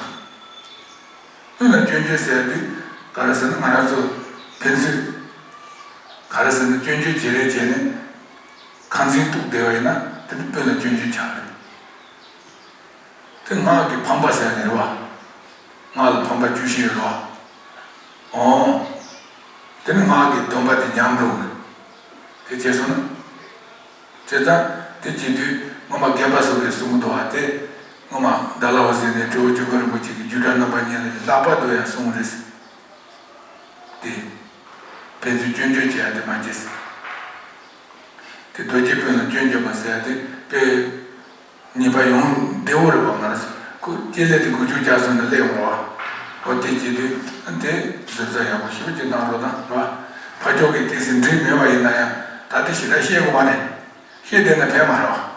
སྤུན་ལ་སྐྱོན་བརྗོད་ཟེར་ཡ་དེ་ག་རེ་ཟེར་ན་ང་རང་ཚོ་ཕན་ཚུན་ག་རེ་ཟེར་ན་སྐྱོན་བརྗོད་བྱེད་རེས་བྱས་ནས་ཁ་འཛིན་གཏུག་བསྡད་པ་ཡིན་ན་དེ་ནི་སྤུན་ལ་སྐྱོན་བརྗོད་ཆགས་རེད། དེ་སྔགས་ཀྱི་ཕམ་པ་ཟེར་ཡ་དེ་རེད་བ། སྔགས་ལ་ཕམ་པ་བཅུ་བཞི་ཡོད་རེད་བ། འོ། དེ་ནི་སྔགས་ཀྱི་སྡོམ་པ་དེ་ཉམས་འགྲོ་གི་རེད། དེ་བྱས་སོང་ན། བྱས་ཙང་དེ་བྱེད་དུས་སྔོན་མ་རྒན་པ་ཚོ་གིས་གསུང་གི་འདུག་བ། དེ་སྔོན་མ་ཌལ་ཧོ་སི་ནས་སྤྲེའུ་ཆོས་དགའ་རིན་པོ་ཆེ་གིས་རྒྱུད་གྲྭ་རྣམ་པ་གཉིས་ལ་ལྷག་པར་དུ་ཡང་གསུངས་རེད་ཟེར། དེ་ཕན་ཚུན་སྐྱོན་བརྗོད་བྱེད་ཡ་དེ་མ་བྱེད་ཟེར། དེ་རྡོ་རྗེ་སྤུན་ལ་སྐྱོན་བརྗོད་པ་ཟེར་ཡ་དེ་དཔེ་ཉེས་པ་ཡོང་བདེ་བོ་རེད་བ། ང་རང་ཚོ་ཁོ་སྐྱེས་ལས་དེ་དགུ་བཅུ་བརྒྱ་སོང་ནས་སླེབས་འོང་བ། འོ་དེ་བྱེད་དུས་དེ་གཟབ་གཟབ་ཡག་པོ་ཞེ་པོ་ཅིག་གནང་རོགས་གནང་རོགས། ཕ་ཕྱོགས་ཀྱི་དེ་ཟིན་བྲིས་མེད་པ་ཡིན་ན་ཡང་ད་ལྟ་ཞེ་དྲག་བཤད་དགོས་མ་རེད། བཤད་བསྡད་ན་ཕན་མ་རེད་བ།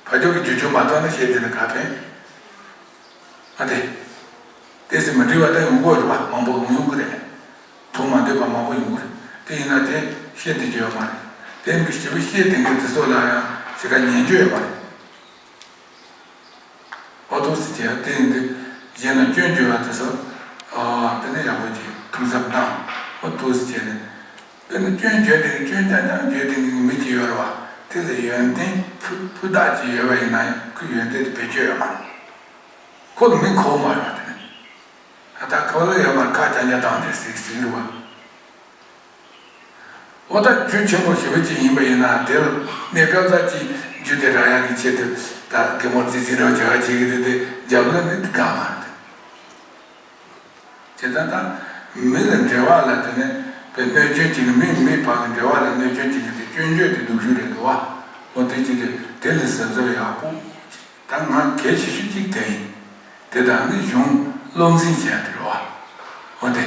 ཕ་ཕྱོགས་ཀྱི་རྒྱུ་ཆུང་མ་གཏོགས་ན་བཤད་བསྡད་ན་ག་ཕན། ཨ་དེ། དེ་ཟིན་མ་འགྲིག་པ་ད་ཡོང་གི་རེད་བ། མང་པོ་ཡོང་ཡོང་གི་རེད། དོན་མ་འདོད་པ་མང་པོ་ཡོང་གི་རེད། དེ་ཡིན་ན་དེ་བཤད་བསྡད་རྒྱུ་ཡོད་མ་རེད། དེ་མི་ཞེ་པོ་བཤད་བསྡད་མཁན་དེ་ཚོ་ལ་ཡང་ཞེ་དྲག་ཉན་རྒྱུ་ཡོད་མ་རེད། འོ་ཐུགས་སུ་ཆེ་བ་དེ་ཡིན་དུས་གཞན་ལ་སྐྱོན་བརྗོད་པ་དེ་ཚོ། ཨ་དེ་ནས་ ཡག་པོ་ཅིག་ཐུགས་འཚབ་བཏང་། ཨོ་ཐུགས་སུ་བྱས་ནས། དཔེར་ན་སྐྱོན་བརྗོད་དེ་སྐྱོན་རྐྱང་རྐྱང་བརྗོད་དེ་ནི་མི་གཅིག་ཡོད་རེད་བ། དེ་ལ་ཡོན་ཏན་ཕུ་ཕུ་དག་ཅིག་ཡོད་པ་ཡིན་ན་ཁོས་ཡོན་ཏན་དེ་བེད་སྤྱོད་ཡོད་མ་རེད། ཁོ་ལ་མི་མཁོ་མ་རེད་བ། དེ་ནི་ཨ་ད་ཁོ་ལ་ཡོད་མ་རེད། ཁ་རྐྱང་རྐྱང་བཏང་དེ་ཟིག་ཟིག་རེད་བ། ཨོ་ད་རྒྱུ་ཆེན་པོ་ཞེ་པོ་ཅིག་ཡིན་པ་ཡིན་ན་དེ་ལ་གནས་སྐབས་ཙམ་ཅིག་རྒྱུ་དེ་རག་ཡག་གི་ཆེད་དུ་ད་གད་མོ་ཙི་ཙི་འདྲ་བོ་བྱ་བ་བྱེད་ཀྱི་རེད་དེ་རྒྱབ་ལ་ནི་དེ་དགའ་མ་རེད། བྱས་ཙང་ད་མི་ལ་འབྲེལ་བ་ལ་དེ་ནས་པའི་གནོད་སྐྱོན་བྱེད་ཀྱི། མི་མི་བར་གྱི་འབྲེལ་བ་ལ་གནོད་སྐྱོན་བྱེད་ཀྱི་དེ་སྐྱོན་བརྗོད་དེ་སྡུག་ཤོས་རེད་འདུག་བ། འོ་དེ་བྱེད་དུས་དེ་ལ་གཟབ་གཟབ་ཡག་པོ་བྱེད། ད་ང་གལ་ཆེ་ཤོས་གཅིག་དེ་ཡིན། དེ་དང་ནི་གཞུང་བློ་འཛིན་བྱས་དེ་རེད་བ། འོ་དེ་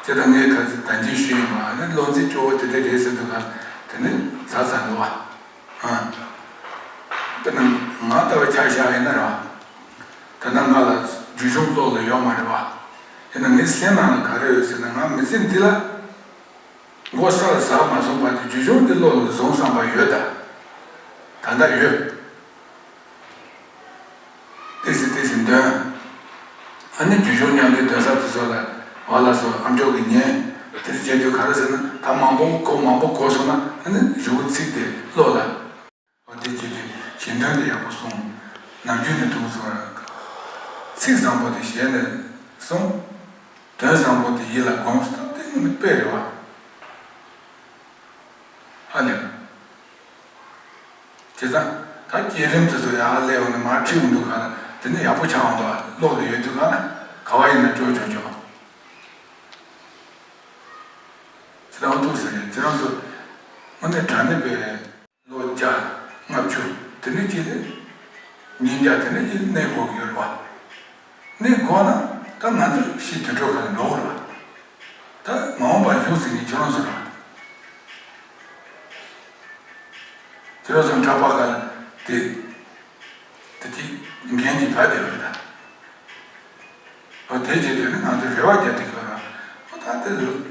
བྱས་ཙང་ངས་ཁ་ཚིག་ད་གིན་ཞུས་ཡིན་པ། ཨ་ནི་བློ་འཛིན་སྐྱོ་བོ་དེ་འདྲ་རེད་ཟེར་དུས་ག་དེ་ནི་ཟ་ཚ་འདུག་བ། ཨ། དཔེར་ན་ང་ལྟ་བུ་ཆ་བཞག་ཡིན་ན་རེད་བ། ད་ནི་ང་ལ་རྒྱུ་གཞུང་ཀློག་ལ་ཡོད་མ་རེད་བ། ཡིན་ན་ངའི་སེམས་ནང་ལ་ག་རེ་ཡོད་ཟེར་ན། ང་མི་ཚེ་འདི་ལ་མགོ་ས་ལ་ཟག་མ་སོང་བར་དུ་རྒྱུ་གཞུང་འདི་བློ་ལ་བཟུང་བསམ་པ་ཡོད་ད། ད་ལྟ་ཡོད། ཏོག་ཙམ་ཏོག་ཙམ་འདོན། ཨ་ནི་རྒྱུ་གཞུང་མཉམ་དུ་འདོན་ས་དེ་ཚོ་ལ་བ་ལ་སོགས་ཨ་མཆོག་གིས་ཉན། དེར་བྱེད་དུས་ག་རེ་ཟེར་ན། ད་མང་པོ་གོ་མང་པོ་གོ་སོང་ན་ཨ་ནི་གཞུག་གུ་ཚིག་དེ་བློ་ལ། འོ་དེ་བྱེད་དུས་གཞན་དོན་དེ་ཡག་པོ་གསུངས། ནམ་རྒྱུན་ནས་ཐུགས་སོང་ར། ཚིག་བཟང་པོ་དེ་ཞལ་ནས་གསུངས། དོན་བཟང་པོ་དེ་ཡིད་ལ་བསྒོམས་སོང་ན་དེ་ནི་དཔེ་རེད་བ། ཨ་ལས། བྱས་ཙང་ད་བསྐྱེད་རིམ་དེ་ཚོ་ཡར་སླེབས་འོང་ན་མར་ཁྲིད་འོང་དུས་ག་ལ་དེ་ནི་ཡག་པོ་ཆགས་འོང་འདུག་ཨ། བློ་ལ་ཡོད་དུས་ག་ལ་ག་བ་ཡིན་ན་ཅོག་ཅོག་ཅོག་ཅི་ལྟར་འོ་ཐུགས་ཟེར་ནས་ཁྱེད་རང་ཚོ་དངོས་གནས་དྲང་གནས་པའི་ལོ་བརྒྱ་ལྔ་བཅུ་དེ་ནས་ཅི་ལས་ཉིས་བརྒྱ་དེ་ནས་ཅི་གནས་དགོས་ཀྱི་ཡོད་རེད་བ། གནས་དགོས་ན་ད་ང་ཚོ་ཤི་དུས་འགྲོ་ག་ལ་འགྲོ་དགོས་རེད་བ། ད་མ་འོངས་པ་བཞུགས་ཟིན་ནས་ཁྱེད་རང་ཚོ་རེད་བ། ཁྱེད་རང་ཚོ་འཁྲབ་པ་ག་ལ་དེ། དེ་གཅིག་འགན་གཅིག་ཕར་བསྡད་པ་རེད་ད། འོ་དེ་བྱེད་དུས་ནི་ང་ཚོས་རེ་བ་རྒྱག་དེ་དགོས་ར། འོ་ད་དེ་ལ་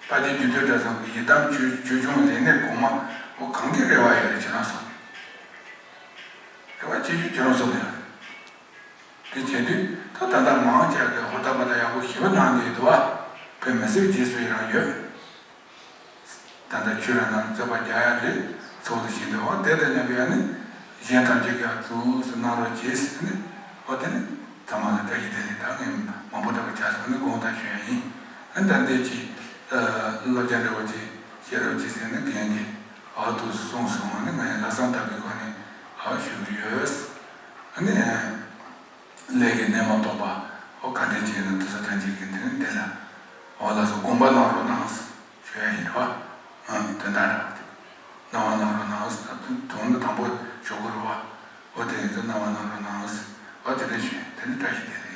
དཔལ་ལྡན་རྒྱུད་སྟོད་གྲྭ་ཚང་གི་ཡི་དམ་ཆོས་ཆོས་སྐྱོང་ལས་སྣེ་གོང་མ་འོ་གང་གི་རེ་བ་ཡོད་རེད། ཁྱེད་རང་ཚོ་རེ་བ་ཆེ་ཤོས་ཁྱེད་རང་ཚོ་ལ་ཡོད་རེད། དེ་བྱེད་དུས་ད་ད་ལྟ་མང་ཆེ་གི་ཧོར་ད་པ་ད་ཡག་པོ་ཞེ་པོ་གནང་བསྡད་འདུག་བ། དཔེ་མི་སྲིད་རྗེས་སུ་ཡི་རང་ཡོད། ད་ལྟ་ཆོས་ར་ནང་རྩོད་པ་རྒྱག་ཡ་རེད། ཚོགས་འདུ་བཞིན་དུ་འོ་དེ་དང་མཉམ་པའི་ཨ་ནི་གཞན་ཐམས་ཅད་ཀྱི་ཨ་ཚུགས་སུ་གནང་རོགས་བྱེད་ཟེར་ནས་འོ་དེ་ནི་ཚང་མ་ལ་བཀྲ་ཤིས་བདེ་ལེགས། ད་ངས་མང་པོ་འདྲ་པོ་བྱ་སོང་ནི་དགོངས་དག་ཞུ་ཡ་ཡིན། ཨ་ནི་ད་འདས་ཀྱི་བསླབ་བྱ་འདྲ་པོ་ཅིག་བཤད་རོགས་བྱེད་ཟེར་ནས་རྒན་གྱིས་ཨ་ཐུགས་སུ་གསུངས་སོང་། ཨ་ནི་ང་ཡང་ལྷག་བསམ་དག་པའི་སྒོ་ནས་ཨ་ཞུ་གི་ཡོད། ཨ་ནི། ལས་ཀྱི་གནས་མ་རྟོགས་པ་འོ་ག་འདྲ་ཅིག་ཡིན་ན་དེ་ཚོ་ཐམས་ཅད་ཀྱི་འདི་ནི་འདི་ལ་འོ་ལགས་སོ་དགོངས་པ་གནང་རོགས་གནང་ཞུ་ཡ་ཡིན་རེད་བ། ཨང་དོན་དག་རེད་བ། དེ་གནང་བ་གནང་རོགས་གནང་ཟེར་ད་དུང་ནི་དང་པོ་ཞུ་དགོས་རེད་བ། འོ་དེ་ཡིན་ཚེ་གནང་བ་གནང་རོགས་གནང་ཟེར་འོ་དེ་འདྲ་ཞུ་ཡ་དེ་ནི་བཀྲ་ཤིས་བདེ་ལེགས།